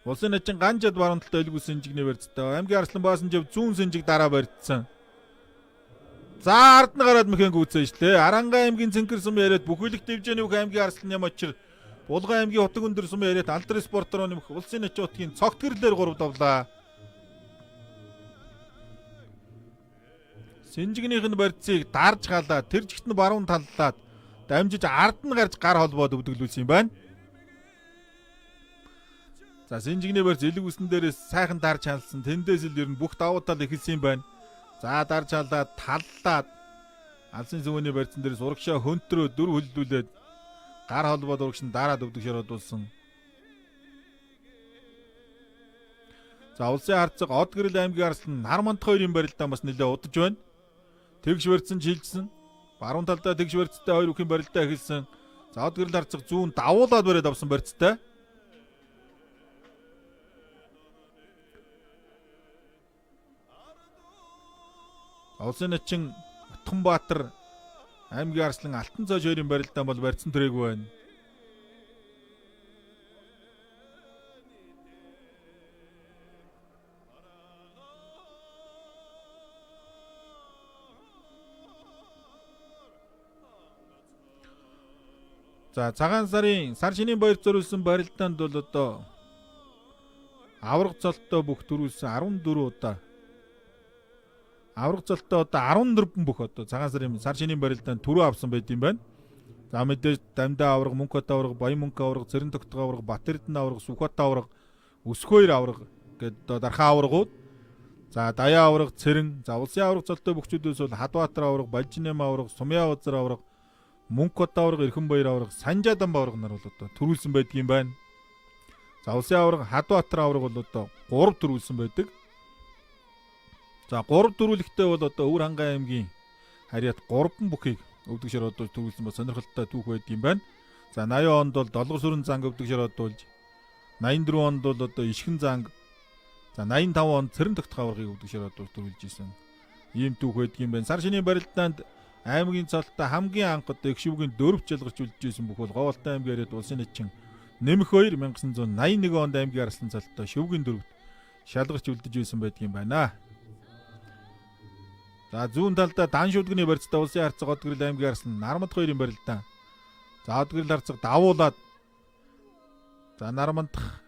Улсын начин ганжад баруун талд өлгүүс сэнжигний барьцтай. Аймгийн Арслан Баасанжив зүүн сэнжиг дараа барьцсан. За ард нь гараад мэхэн гүйцэн ишлээ. Аранга аймгийн Цэнхэр сум яриад бүхэлэх дэвжээний бүх аймгийн Арслан ям очир Булган аймгийн Утаг өндөр сум яриад Алдар спортороо нэмэх улсын начин утгийн цогт гэрлээр 3 давлаа. Сэнжигнийх нь барьцыг дарж халаа тэр жигт нь баруун таллаад дамжиж ард нь гарч гар холбоод өвдөглүүлсэн юм байна. За сэнжигний барьц элэг үсэн дээрээс сайхан дарж халсан. Тэндээс л ер нь бүх давуу тал эхэлсэн юм байна. За дарж халаад таллаад алсын сүмөний барьцсан дээрээс урагшаа хөнтрөө дөрв хөллүүлээд гар холбоод урагш нь дараад өвдөг шородулсан. За улсын харцаг Од гэрэл аймгийн Арслан Нарманд хоёрын барилдаан бас нэлээд удаж байна. Тэгш барьцсан шилжсэн. Баруун талдаа тэгш барьцтай хоёр бүхийн барилдаа эхэлсэн. За Одгэрэл харцаг зүүн давуулаад бариад авсан барьцтай. Улсын начин Отхонбаатар аймгийн Арслан Алтан цоож хоёрын барилдаан бол барьцсан түрээгүй байна. За цагаан сарын сар шинийн баяр зориулсан барилдаанд бол одоо авраг золттой бүх төрүүлсэн 14 удаа. Авраг золттой одоо 14 бүх одоо цагаан сарын сар шинийн барилдаанд түрүү авсан байт юм байна. За мэдээж Дамдаа авраг, Мөнхөт авраг, Баян мөнх авраг, Цэрэн тогтгоо авраг, Бат Эрдэнэ авраг, Сүхбат авраг, Өсгөөр авраг гэдэг одоо дархан аврагууд. За Даяа авраг, Цэрэн, за улсын авраг золттой бөхчүүдээс бол Хадбаатар авраг, Балжинэм авраг, Сумья узар авраг, Мөнхөт авраг, Эрхэн баяр авраг, Санжаадам авраг нар бол одоо төрүүлсэн байдгийн байна. За улсын авраг, Хадбаатар авраг бол одоо 3 төрүүлсэн байдаг. За 3 дөрвөлөгтэй бол одоо Өвөр Хангай аймгийн харьяат 3 бүхийг өвдөг шар одуулж төрүүлсэн ба сонирхолтой түүх байдгийн байна. За 80 онд бол Долгор сүрэн занг өвдөг шар одуулж, 84 онд бол одоо Ишхэн занг, за 85 онд Цэрэн тогтох аваргыг өвдөг шар одуулж төрүүлж исэн. Ийм түүх байдгийн байна. Сар шинийн барилдаанд аймгийн цолтой хамгийн анх одоо Эгшүүгийн дөрвч ялгарч үлдэж исэн бүх бол Говьалтай аймгийн харьяат улсын начин нэмэх 2 1981 онд аймгийн арслан цолтой шөвгийн дөрвт шалгарч үлдэж исэн байдгийн байна. За зүүн талдаа дан шүдгний барьцтай улсын харцаг Одгэрэл аймгийн арслан Нарманд хоёрын барилдаан. За Одгэрэл харцаг давуулаад за Нармандах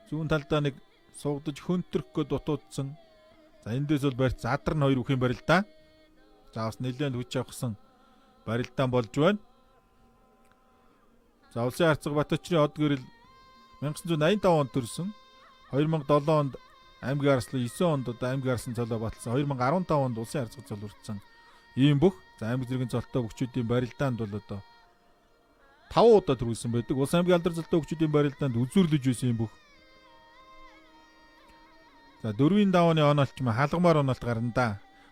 зүүн талдаа нэг суугдаж хөнтрөх гээд дутуудсан. За эндээс бол барьц задар нь хоёр бүхийн барилдаан. За бас нэлээд хүч авахсан барилдаан болж байна. За улсын харцаг Батөчрийн Одгэрэл 1985 онд төрсөн. 2007 онд аймгийн арслан 9 онд одоо аймгийн арслан цолоо баталсан. 2015 онд улсын харцаг цол хүртсэн. Ийм бүх за аймаг зэргийн цолтой бөхчүүдийн барилдаанд бол одоо 5 удаа төрүүлсэн байдаг. Улс аймгийн алдар цолтой бөхчүүдийн барилдаанд үзүүрлэж байсан юм бүх. За дөрвийн давааны оноолч ма хаалгамаар оноолт гарна да.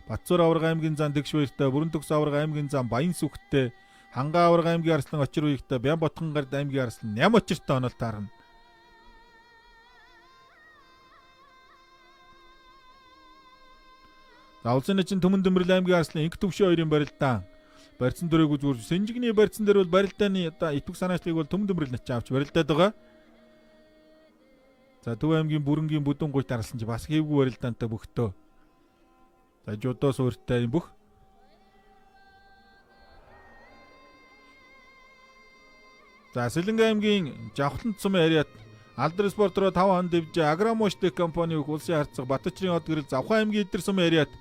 Батцуур аварга аймгийн зан тэгш баяртай, Бүрэн төгс аварга аймгийн зан Баян сүхттэй, Хангаа аварга аймгийн арслан Очир уягтай, Бян ботхон гард аймгийн арслан Ням очиртай оноолт харна. За улсын начин Түмэн Дэмрэл аймгийн арслан Инх төвшин хоёрын барилдаан барьцсан дөрөөг үзүүрж Сэнжигний барьцсан дээр бол барилдааны одоо итвэх санаачлалыг бол Түмэн Дэмрэл начин авч барилдаад байгаа. За Төв аймгийн бүрэнгийн бүдүүн гуйт арслан чи бас хийвгүй барилдаантай бөхтөө. За жудоо суурьтай юм бүх. За Сэлэнгэ аймгийн Жавхлан сумын харьяат Алдар спорт руу 5 хан дэвжээ Агромоштек компани бүх улсын харцаг Батөчрийн од гэрэл Завхан аймгийн Идэр сумын харьяат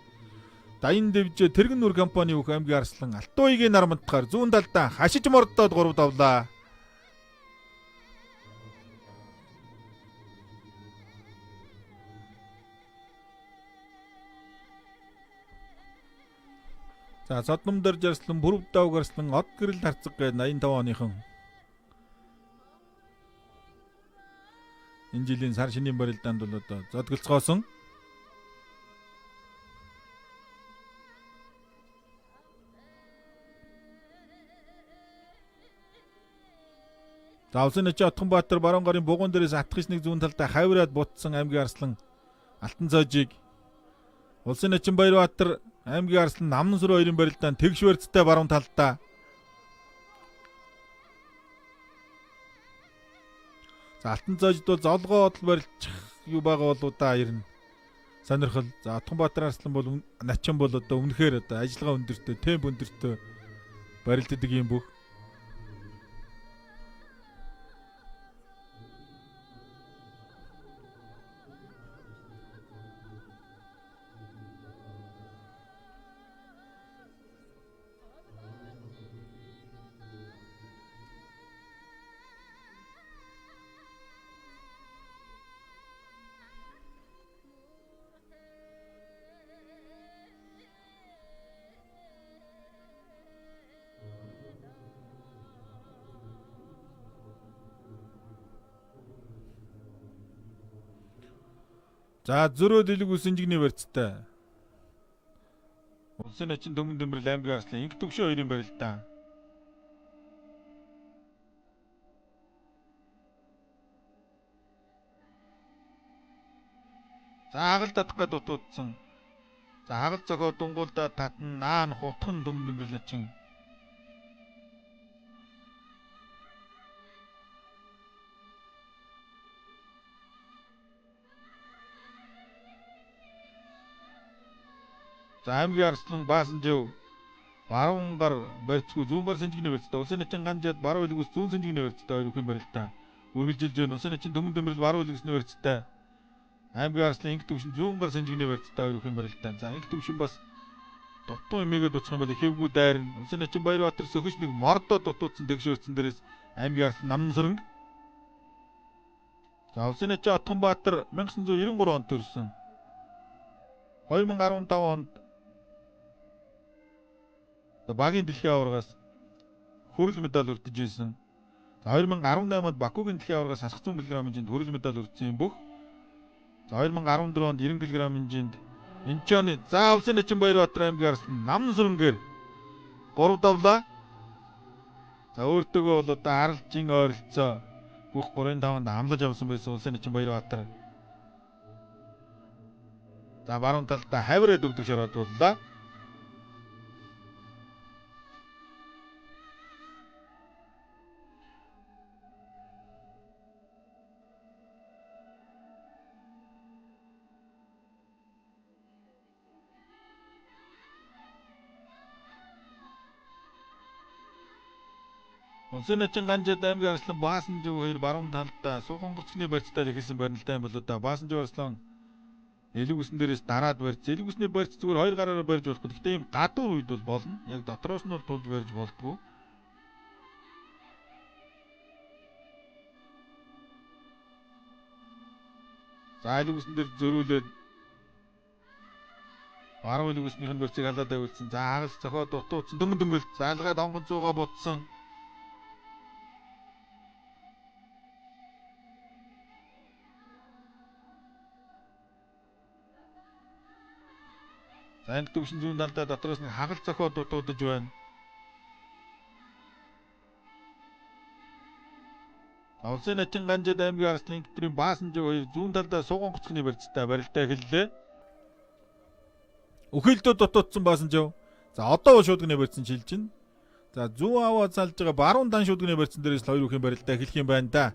Даян дэвжээ Тэргэн нүр компани бүх аймгийн арслан Алтуугийн нармандахаар зүүн талдаа хашиж мордоод 3 давлаа. За Содном дөрж арслан Бүрв давг арслан од гэрэл харцаг гээд 85 оныхон энэ жилийн сар шинийн барилдаанд бол одоо зодголцгоосон. За улсын нэчи Отхонбаатар баруун гарын бугуун дээрээс атгах нэг зүүн талдаа хавираад бутсан аймгийн арслан Алтан цоожийг улсын нэчин Баярбаатар аймгийн арслан Наман сүр хоёрын барилдаанд тэгш барьцтай баруун талдаа. За Алтан цоожид бол золгоо одол барилчих юу байгаа болоо да ер нь сонирхол. За Отхонбаатар арслан бол начин бол одоо өмнөхөр одоо ажиллагаа өндөртэй, темп өндөртэй барилддаг юм бүх. За зөрөө дэлэг үсэнжигний барьцтай. Улсын начин Түмэн Дэмбэрэл аймгийн Арслан инх төвшин хоёрын барилдаан. За хагал татах гээд дутуудсан. За хагал зохио дунгуулдаа татна наан хутхан Түмэн Дэмбэрэл начин. За аймгийн Арслан Баасанжив баруун гар барьцгүй зүүн бар сэнжигний барьцтай. Улсын начин Ганжаад баруун илгүүс зүүн сэнжигний барьцтай хоёр бүхэн барилтаа. Үргэлжилж байна. Улсын начин Түмэн Дэмбэрэл баруун илгүүсний барьцтай. Аймгийн Арслан инх төвшин зүүн бар сэнжигний барьцтай хоёр бүхэн барилтаа. За инх төвшин бас дутуу эмээгээ дуцах юм бол хэвгүй дайрна. Улсын начин Баярбаатар сөхөж нэг мордоо дутуудсан тэгш өрцөн дээрээс аймгийн Арслан Намсаранг. За улсын начин Отгонбаатар 1993 онд төрсөн. 2015 онд багийн дэлхийн аваргаас хүрэл медаль хүртэж байсан. За 2018 онд Бакугийн дэлхийн аваргаас хасах 100 кг хэмжээнд хүрэл медаль хүртсэн юм бүх. За 2014 онд 90 кг хэмжээнд Инчоны за улсын начин Баярбаатар аймгийн Арслан Намсрангээр 3 давлаа. За өөртөөгөө бол одоо аралжин ойролцоо бүх 3-5-нд амлаж авсан байсан улсын начин Баярбаатар. За баруун талдаа хавраа дөвдөг шороодууллаа. Улсын начин Ганжаад аймгийн Арслан Баасанжив хоёр баруун талдаа суухан гоцны барьцтай эхэлсэн барилдаа юм болоо да. Баасанжив Арслан элэг үсэн дээрээс дараад барьц. Элэг үсний барьц зүгээр хоёр гараараа барьж болохгүй. Гэхдээ ийм гадуур үед бол болно. Яг дотроос нь бол тулж барьж болдгоо. За элэг үсэн дээр зөрүүлээд баруун элэг үснийх нь барьцыг халаад тавиулсан. За хагас зохио дутууцсан. Дөнгөн дөнгөл залгаад онгон зуугаа бутсан. За энэ төвшин зүүн талдаа дотроос нэг хагал зохио дутуудаж байна. Улсын начин Ганжаад аймгийн Арслан инх Баасанжив хоёр зүүн талдаа сууган гоцгны барьцтай барилдаа эхэллээ. Өхөлдөө дутуудсан Баасанжив. За одоо шуудгны барьцсан шилж байна. За зүүн аваа залж байгаа баруун дан шуудгны барьцсан дээрээс л хоёр бүхэн барилдаа эхлэх юм байна да.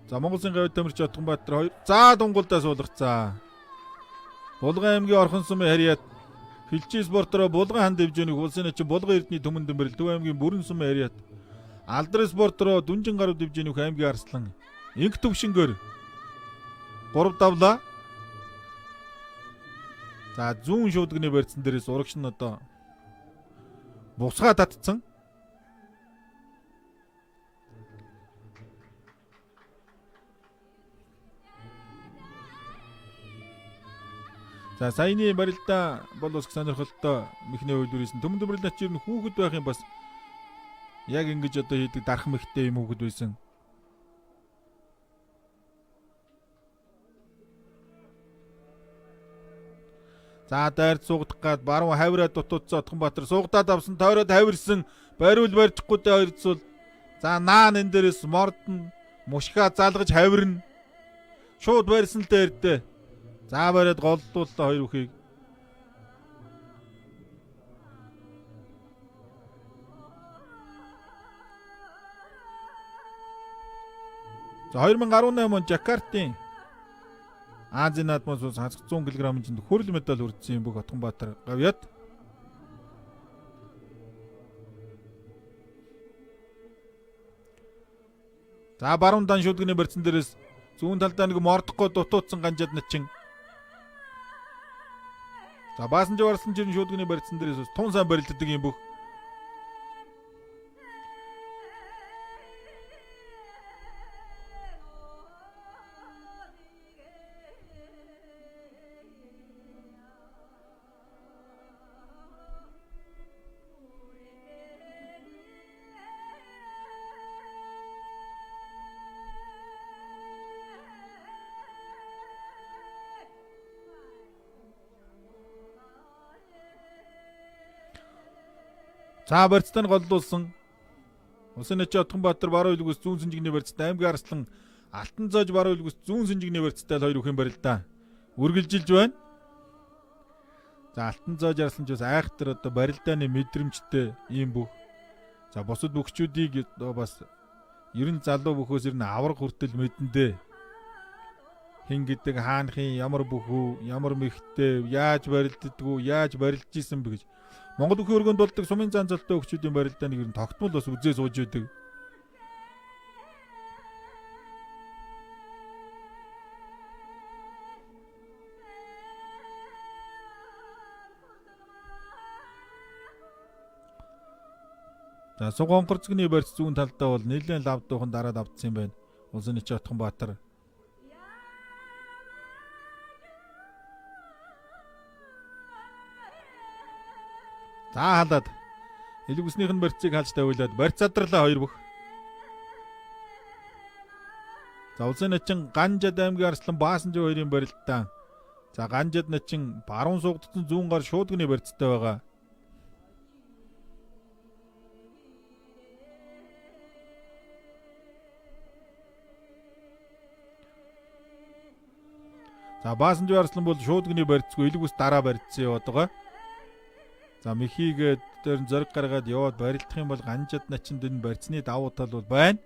За Монгол Улсын гавь тамирч Отгонбаатар хоёр. За дунгуулдаа суулгацсан. Булган аймгийн Орхон сумын харьяат Хилчийн спортороо Булган хан дэвжээний улсын начин Булган Эрдэнэ Түмэн Дэмбэрэл Төв аймгийн Бүрэн сумын харьяат Алдар спортороо Дүнжин гаруй дэвжээний аймгийн Арслан инх төвшөнгөөр 3 давлаа. За зүүн шуудгны барьцсан дээрээс урагш нь одоо бусгаа татцсан. За саяны барилдаа бол бас сонирхолтой мэхний үйлдвэрээс Түмэн Дэмбэрэл начин ер нь хүүхэд байх юм бас яг ингэж одоо хийдэг дарах мэхтэй юм хүүхэд байсан. За дайрд суугдах гад баруун хавраа дутуудсан Отгонбаатар суугдаад авсан тойроод хавирсан бариул барьчихгүй дээ хоёрцуул. За наан энэ дээрээс мордно мушгаа залгаж хавирна. Шууд барьсан л дээр дээ. За бариад голлууллаа хоёр бүхийг. За 2018 он Жакартын Азийн наадмаас хасах 100 кг хэмжээнд хүрэл медаль хүртсэн юм бүх Отгонбаатар гавьяат. За баруун дан шүүдгний барьцсан дээрээс зүүн талдаа нэг мордохгүй дутуудсан Ганжаад начин. За Баасанжив Арслан жирэн шүүдгний барьцсан дээрээс тун сайн барилддаг юм бүх. За барьцтай нь голлуулсан. Улсын начи Отгонбаатар баруун илгүүс зүүн сэнжигний барьцтай аймгийн арслан Алтан зоож баруун илгүүс зүүн сэнжигний барьцтай л хоёр бүхийн барилдаа үргэлжилж байна. За Алтан зоож арслан ч бас айхтар одоо барилдааны мэдрэмжтэй ийм бүх. За бусад бүхчүүдийг одоо бас ер нь залуу бүхөөс ер нь авраг хүртэл мэдэндээ. Хин гэдэг хаанхын ямар бүхүү, ямар мэхтэй, яаж барилддаггүй, яаж барилдж исэн бэ гэж. Монгол бүхийн өргөнд болдог сумын зан золтой өгчүүдийн барилдааныг ер нь тогтмол бас үзээ сууж байдаг. За суг онгорцгны барьц зүүн талдаа бол нэлээд лав дуухан дараад авдсан юм байна. Улсын Ничи Отгонбаатар. За халаад элэг үснийх нь барьцыг халж тавиулаад барьц задарлаа хоёр бүх. За улсын начин Ганжад аймгийн Арслан Баасанжив хоёрын барилдаа. За Ганжад начин баруун суугдсан зүүн гар шуудгны барьцтай байгаа. За Баасанжив Арслан бол шуудгны барьцгүй элэг ус дараа барьцсан яваад байгаа. За мехийг дээр зориг гаргаад яваад барилдах юм бол Ганжад начинд энэ барьцны давуу тал бол байна.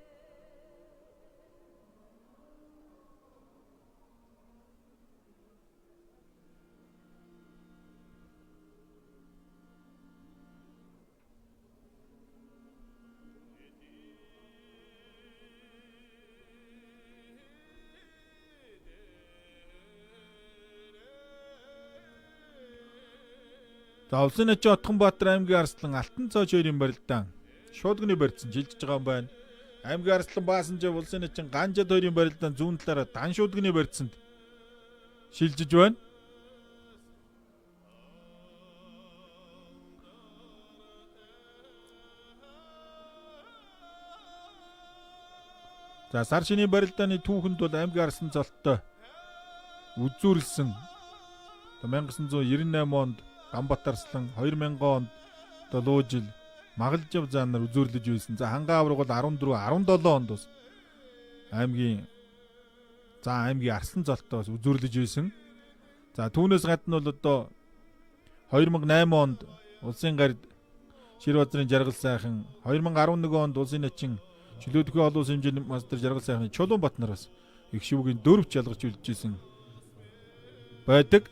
За улсын начи Отгонбаатар аймгийн Арслан Алтан цоо хоёрын барилдаан шуудгны барьцсан жилжиж байгаа юм байна. Аймгийн Арслан Баасанжив улсын начин Ганжад хоёрын барилдаан зүүн талаараа дан шуудгны барьцсанд шилжиж байна. За сар шинийн барилдааны түүхэнд бол аймгийн Арслан золттой үзүүрлсэн 1998 онд Ганбат Арслан, 2000 онд одоо Луужил Магалжав заанаар үзүүрлэж байсан. За хангаа авраг бол 14 17 онд бас аймгийн за аймгийн Арслан золттой бас үзүүрлэж байсан. За түүнээс гадна бол одоо 2008 онд улсын гарид Ширбазрын жаргал сайхан, 2011 онд улсын начин чөлөөдөхөө олон улсын хэмжээний мастер жаргал сайхны Чулуунбат нар бас их шивгийн дөрвч ялгарч үлджсэн байдаг.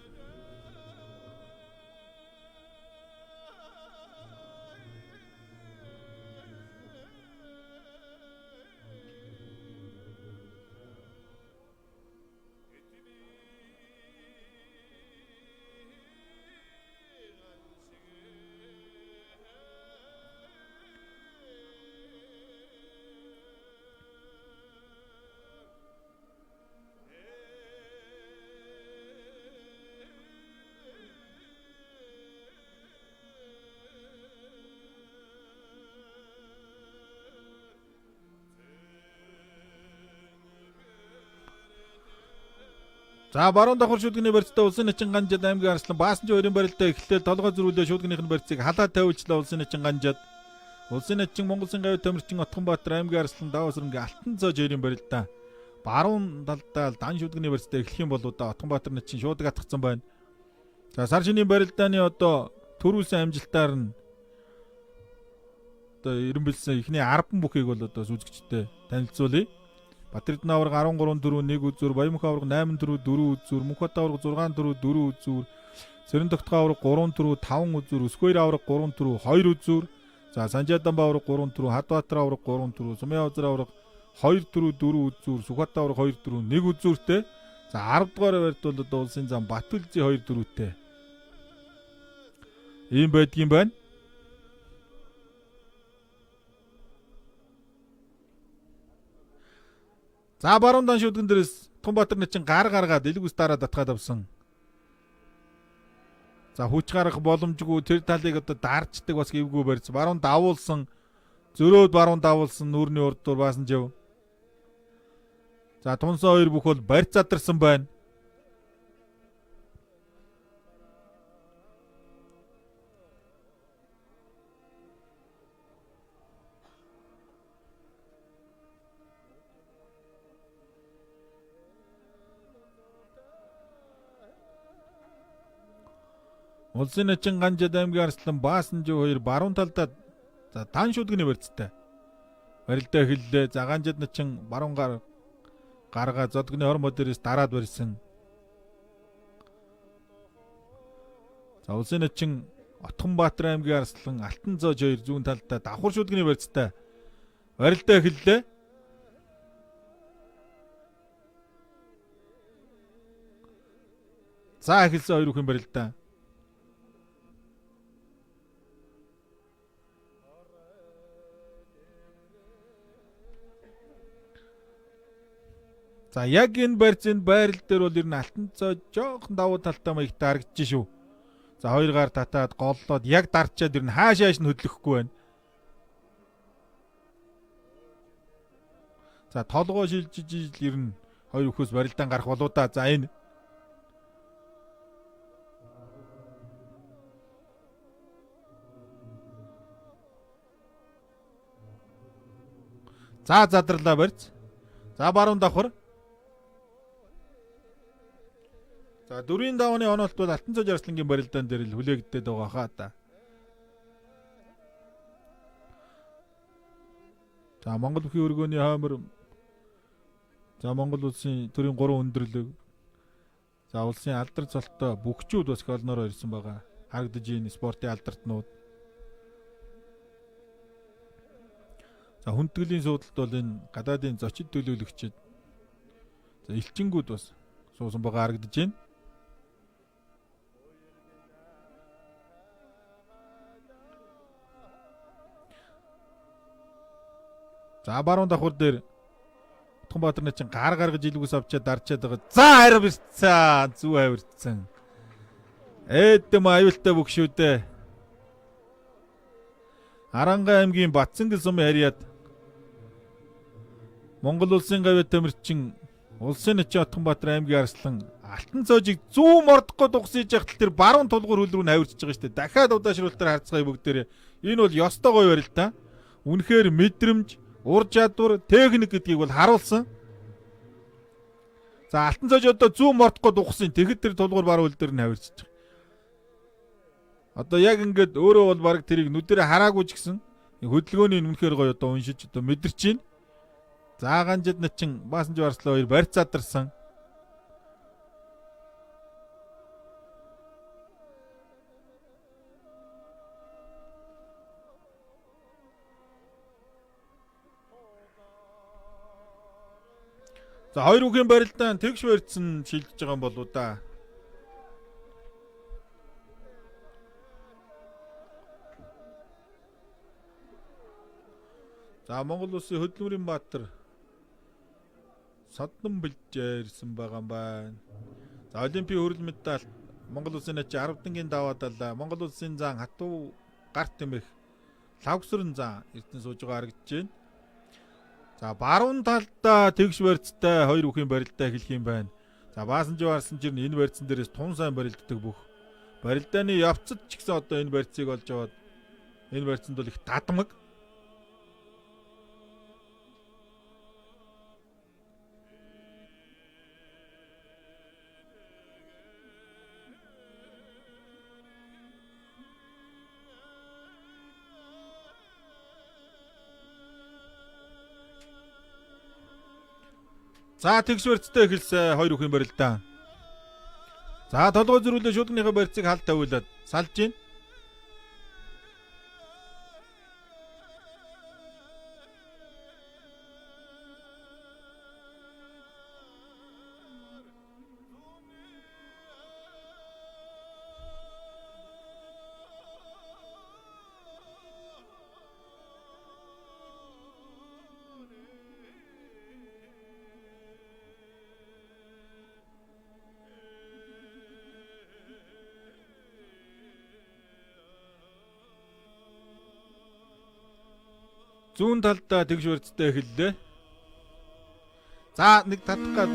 За баруун давхар шүдгний барьцтай улсын начин Ганжад аймгийн Арслан Баасанжи хоёрын барилдаа эхлээл толгой зөрүүлээ шүдгнийх нь барьцыг халаа тавиулчлаа улсын начин Ганжад. Улсын начин Монголын гавь тамирчин Отгонбаатар аймгийн Арслан Даваасрынгийн Алтан цоож хоёрын барилдаа баруун талдаа дан шүдгний барьцтай эхлэх юм бол одоо Отгонбаатар начин шуудаг атгцсан байна. За сар шинийн барилдааны одоо төрүүлсэн амжилтаар нь одоо эренбэлсэн эхний 10 бүхийг бол одоо сүзгчтэй танилцуулъя. Батэрдэн аварга 13 4 1 үзүүр, Баямөнх аварга 8 4 4 үзүүр, Мөнхбат аварга 6 4 4 үзүүр, Цэрэн тогтгоо аварга 3 4 5 үзүүр, Өсгөөр аварга 3 4 2 үзүүр, за Санжаадамба аварга 3 4, Хадбаатар аварга 3 4, Сумын авзар аварга 2 4 4 үзүүр, Сүхбат аварга 2 4 1 үзүүртэй. За 10 дугаар байрт бол одоо улсын зам Батүлзий 2 4-тэй. Ийм байдгийн байна. За баруун дан шүдгэн дээрээс Тунбаатар начин гар гаргаад элэг ус дараа татгаад авсан. За хүч гаргах боломжгүй тэр талыг одоо дарчдаг бас эвгүй барьц. Баруун давуулсан, зөрөөд баруун давуулсан нүүрний урд дур баасан жив. За тунсан хоёр бүх бол барьц задарсан байна. Улсын начин Ганжид аймгийн Арслан Баасанжив хоёр баруун талдаа за дан шүдгний барьцтай. Барилдаа эхэллээ. За Ганжид начин баруун гар гаргаа зодгны ормоо дээрээс дараад барьсан. За улсын начин Отгонбаатар аймгийн Арслан Алтан зоож хоёр зүүн талдаа давхар шүдгний барьцтай. Барилдаа эхэллээ. За эхэлсэн хоёр бүхэн барилдаа. За яг энэ барьцын байрал дээр бол ер нь алтан цоо жоохон давуу талтай маягтай харагдаж шүү. За хоёр гар татаад голлоод яг дарчаад ер нь хаашааш нь хөдлөхгүй байна. За толгоо шилжиж ижил ер нь хоёр өхөөс барилдаан гарах болоо да. За энэ За задарлаа барьц. За баруун давхар. За дөрвийн давны оноолт бол Алтан цож Арслангийн барилдаан дээр л хүлээгдээд байгаа хаа та. За Монгол бүхийн өргөөний хоймор. За Монгол улсын төрийн 3 өндөрлөг. За улсын алдар цолтой бүхчүүд бас их олноороо ирсэн байгаа. Харагдаж байна спортын алдартнууд. За хүндэтгэлийн суудалд бол энэ гадаадын зочид төлөөлөгчид за элчингүүд бас суусан байгаа харагдаж байна. За баруун давхар дээр Отгонбаатар начин гар гаргаж илгүүс авчаад дарчаад байгаа. За авирцсан. Зүү авирцсан. Эдэм аюултай бүх шүү дээ. Аранга аймгийн Батсангэл сумын харьяат Монгол улсын гавьяа тамирчин улсын начин Отгонбаатар аймгийн Арслан Алтан цоожийг зүү мордохгүй дугсаж яхад тэр баруун тулгуур хөл рүү нь авирчж байгаа шүү дээ. Дахиад удаашруулалтаар харцгаая бүгдээрээ. Энэ бол ёстой гоё барилдаа. Үнэхээр мэдрэмж, ур чадвар, техник гэдгийг бол харуулсан. За Алтан цоож одоо зүү мордохгүй дугсан. Тэгэхэд тэр тулгуур баруун хөл дээр нь авирчж байгаа. Одоо яг ингээд өөрөө бол баг тэрийг нүдэрээ хараагүй ч гэсэн хөдөлгөөний үнэхээр гоё одоо уншиж одоо мэдэрч байна. За Ганжид начин Баасанжив Арслан хоёр барьц задарсан. За хоёр үгийн барилдаан тэгш барьцсан шилжиж байгаа юм болоо да. За Монгол улсын хөдөлмөрийн баатар Соднон бэлжээ ирсэн байгаа юм байна. За олимпийн хүрэл медаль Монгол улсын начин 10 дангийн даваа далаа Монгол улсын зан хатуу гарт тэмэх лавгсрын зан эрдэнэ сууж байгаа харагдаж байна. За баруун талдаа тэгш барьцтай хоёр бүхийн барилдаа эхлэх юм байна. За Баасанжив Арслан жир энэ барьцсан дээрээс тун сайн барилддаг бүх. Барилдааны явцад ч гэсэн одоо энэ барьцыг олж аваад энэ барьцанд бол их дадмаг. За тэгш барьцтай эхэлсэн хоёр бүхийн барилдаа. За толгой зөрүүлээ шүдгнийхээ барьцыг хал тавиулаад салж гин. Зүүн талдаа тэгш барьцтай эхэллээ. За нэг татах гад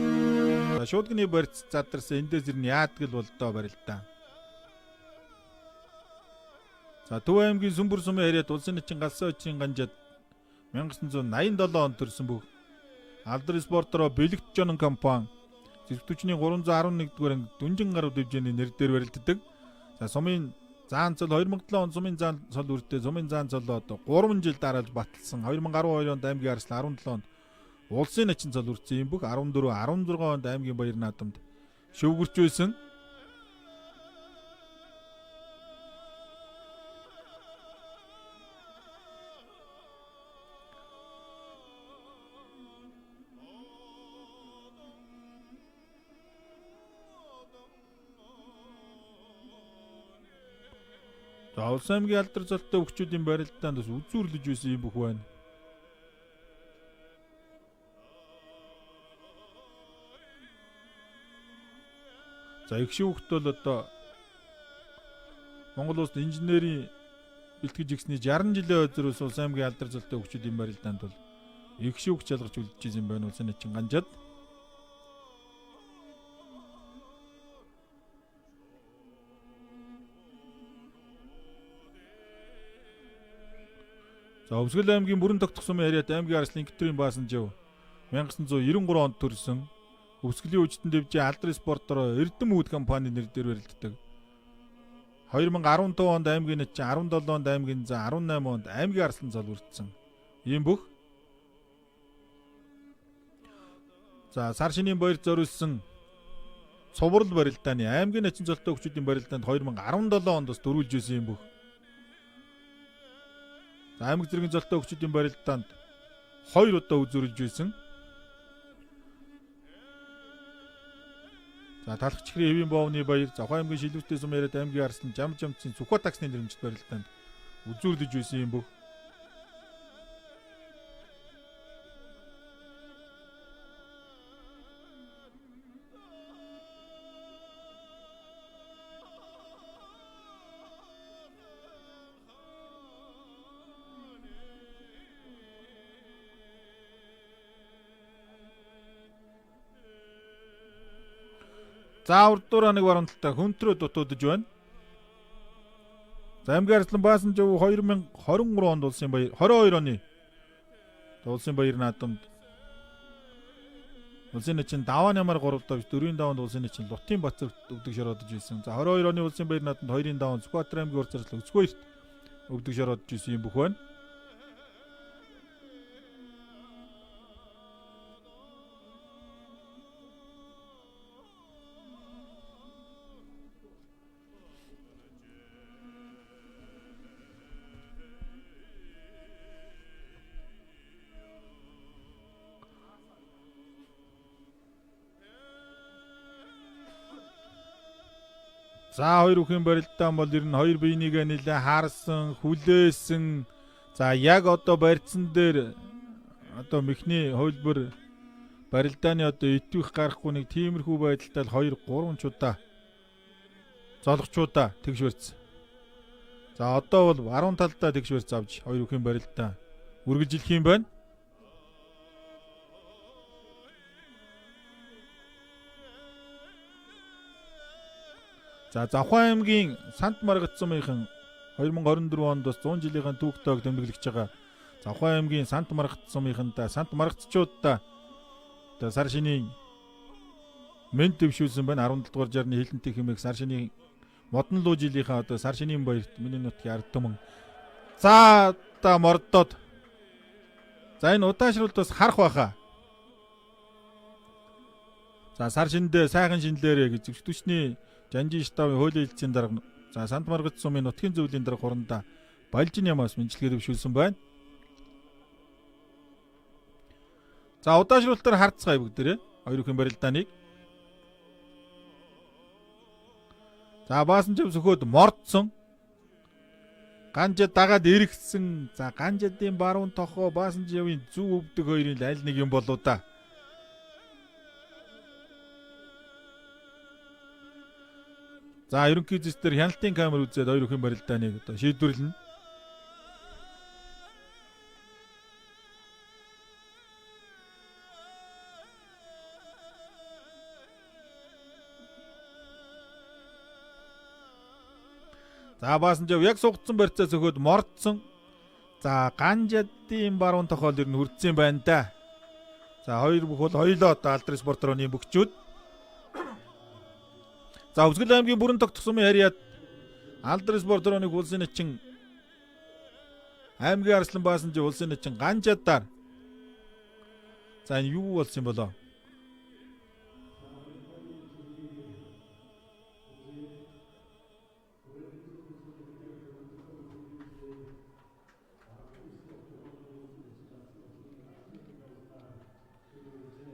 шуудгны барьц задарсан эндээс ирнэ яадаг л болдоо барилдаа. За Төв аймгийн Сүмбэр сумын харьяат улсын начин галсан очийн ганжаад 1987 онд төрсэн бүх алдар спортороо бэлэгт жонон компани зэрэгтүчний 311 дугаар анги дүнжин гаруй дивжээний нэр дээр барилддаг. За сумын заан цол 2007 онд сумын заан цол үрдээ сумын заан цолоо одоо 3 жил дараалж баталсан. 2012 онд аймгийн Арслан, 17 онд улсын начин цол үрдсэн юм бүх 14 16 онд аймгийн баяр наадамд шөвгөрч байсан. За Улс аймгийн алдар золтой өвчүүдийн барилдаанд бас үзүүрлэж байсан юм бүх байна. За их шүүхт бол одоо Монгол улс инженерийн бэлтгэж ихсний 60 жилийн хойзроос Улс аймгийн алдар золтой өвчүүдийн барилдаанд бол их шүүх чалгаж үлдчихсэн юм байна улсын начин ганжад. За Өвсгөл аймгийн бүрэн тогтох сумын харьяат аймгийн Арслан Инктрийн баасан жив 1993 онд төрсөн. Өвсгөлийн үжтэн дэвжээ алдар спортоор Эрдэм үүд компани нэр дээр барилддаг. 2015 онд аймгийн начин, 17 онд аймгийн зан, 18 онд аймгийн Арслан зол бүрдсэн. Ийм бүх. За сар шинийн баяр зориулсан цуврал барилдааны аймгийн начин золтой хөгжүүдийн барилдаанд 2017 онд бас дөрүүлж байсан юм бүх. За аймаг зэргийн золтой хөгжүүдийн барилдаанд 2 удаа үзүүрлж байсан. За талах чихрийн хэвийн боовны баяр, Завхаа аймгийн шилүүтэй сум яриад аймгийн Арслан жам жамцын Сүхбат таксны нэрмжит барилдаанд үзүүрлэж байсан юм бүх. За урддуураа нэг баруун талтай хөнтрөө дутуудж байна. За аймгийн Арслан баасан жив 2023 онд улсын баяр 22 оны улсын баяр наадамд улсын начин даваа нямар 3 давж 4-ийн даванд улсын начин Лутын Бацар өвдөг шороодож байсан. За 22 оны улсын баяр наадамд 2-ын даванд Сүхбаатар аймгийн ур зарлал Өсгөөрт өвдөг шороодож байсан юм бүх байна. За хоёр үхэн барилдаан бол ер нь хоёр биенийгээ нэлээ харсан, хүлээсэн. За яг одоо барьцсан дээр одоо мэхний хувилбар барилдааны одоо итгэх гарахгүй нэг тиймэрхүү байдалтай л 2 3 чудаа золгочудаа тэгш барьцсан. За одоо бол баруун талдаа тэгш барьц авч хоёр үхэн барилдаа үргэлжлэх юм байна. За Завхаа аймгийн Сант Маргат сумынхан 2024 онд бас 100 жилийн түүх тоог тэмдэглэж байгаа. Завхаа аймгийн Сант Маргат сумынхандаа Сант Маргатчуудаа одоо сар шинийн мэнд дэвшүүлсэн байна. 17 дугаар жарны хилэнтийн хэмээх сар шинийн модон луу жилийнхаа одоо сар шинийн баярт миний нутгийн ард түмэн. За одоо мордоод. За энэ удаашралд бас харах байхаа. За сар шиндээ сайхан шинэлээрэ гэж зөвчтөчний Жанжин штабын хуулийн хэлтсийн дарга за Сант Маргат сумын нутгийн зөвлөлийн дарга хурандаа Балжин ямаас мэндчилгээ дэвшүүлсэн байна. За удаашруулалтаар харцгаая бүгдээрээ. Хоёр үхэн барилдааныг. За баасан жив сөхөөд мордсон. Ганжа дагаад эргэсэн. За ганжадын баруун тохоо баасан живийн зүв өвдөг хоёрын аль нэг юм болоо да. За ерөнхий зүс дээр хяналтын камер үзээд хоёр үхэн барилдааныг одоо шийдвэрлэнэ. За баасан жив яг сугдсан барьцаа сөхөөд мордсон. За ганжадын баруун тохоол ер нь хүрдсэн байна да. За хоёр бүх бол хоёулаа одоо алдар спортрооны бөхчүүд. За Өвсгөл аймгийн бүрэн тогтох сумын харьяат Алдар спорт өрөөний улсын начин аймгийн Арслан Баасанжи улсын начин Ганжадар. За энэ юу болсон юм болоо?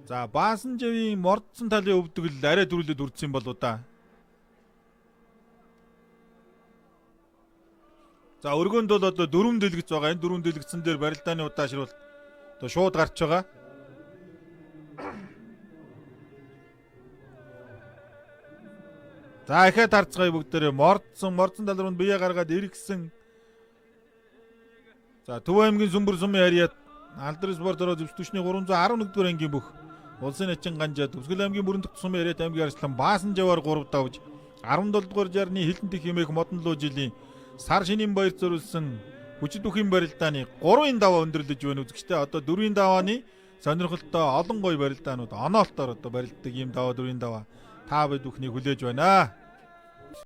За Баасанживийн мордсон талын өвдөгл арай дөрүлөд үрдсэн болоо да. За өргөөнд бол одоо дөрвөн дэлгэц байгаа. Энэ дөрвөн дэлгэцэн дээр барилдааны удаашруулалт одоо шууд гарч байгаа. За ихэ тарцгаая бүгдээрээ мордсон тал руу бие гаргаад эргэсэн. За Төв аймгийн Сүмбэр сумын харьяат Алдар спорт ороо зэвсдүшний 311 дугаар ангийн бүх улсын начин Ганжаа Төгсгөл аймгийн Мөрөндөх сумын харьяат аймгийн Арслан Баасан жавар 3 давж 17 дугаар жарны хилэн тэх хэмээх модонлуу жилийн сар шинийн баяр зориулсан хүчит бүхийн барилдааны 3-ын даваа өндөрлөж байна үзэгчтэй. Одоо 4-ийн давааны сонирхолтой олон гоё барилдаанууд оноолтоор одоо барилддаг ийм даваа 4-ийн даваа та бид бүхнийг хүлээж байна.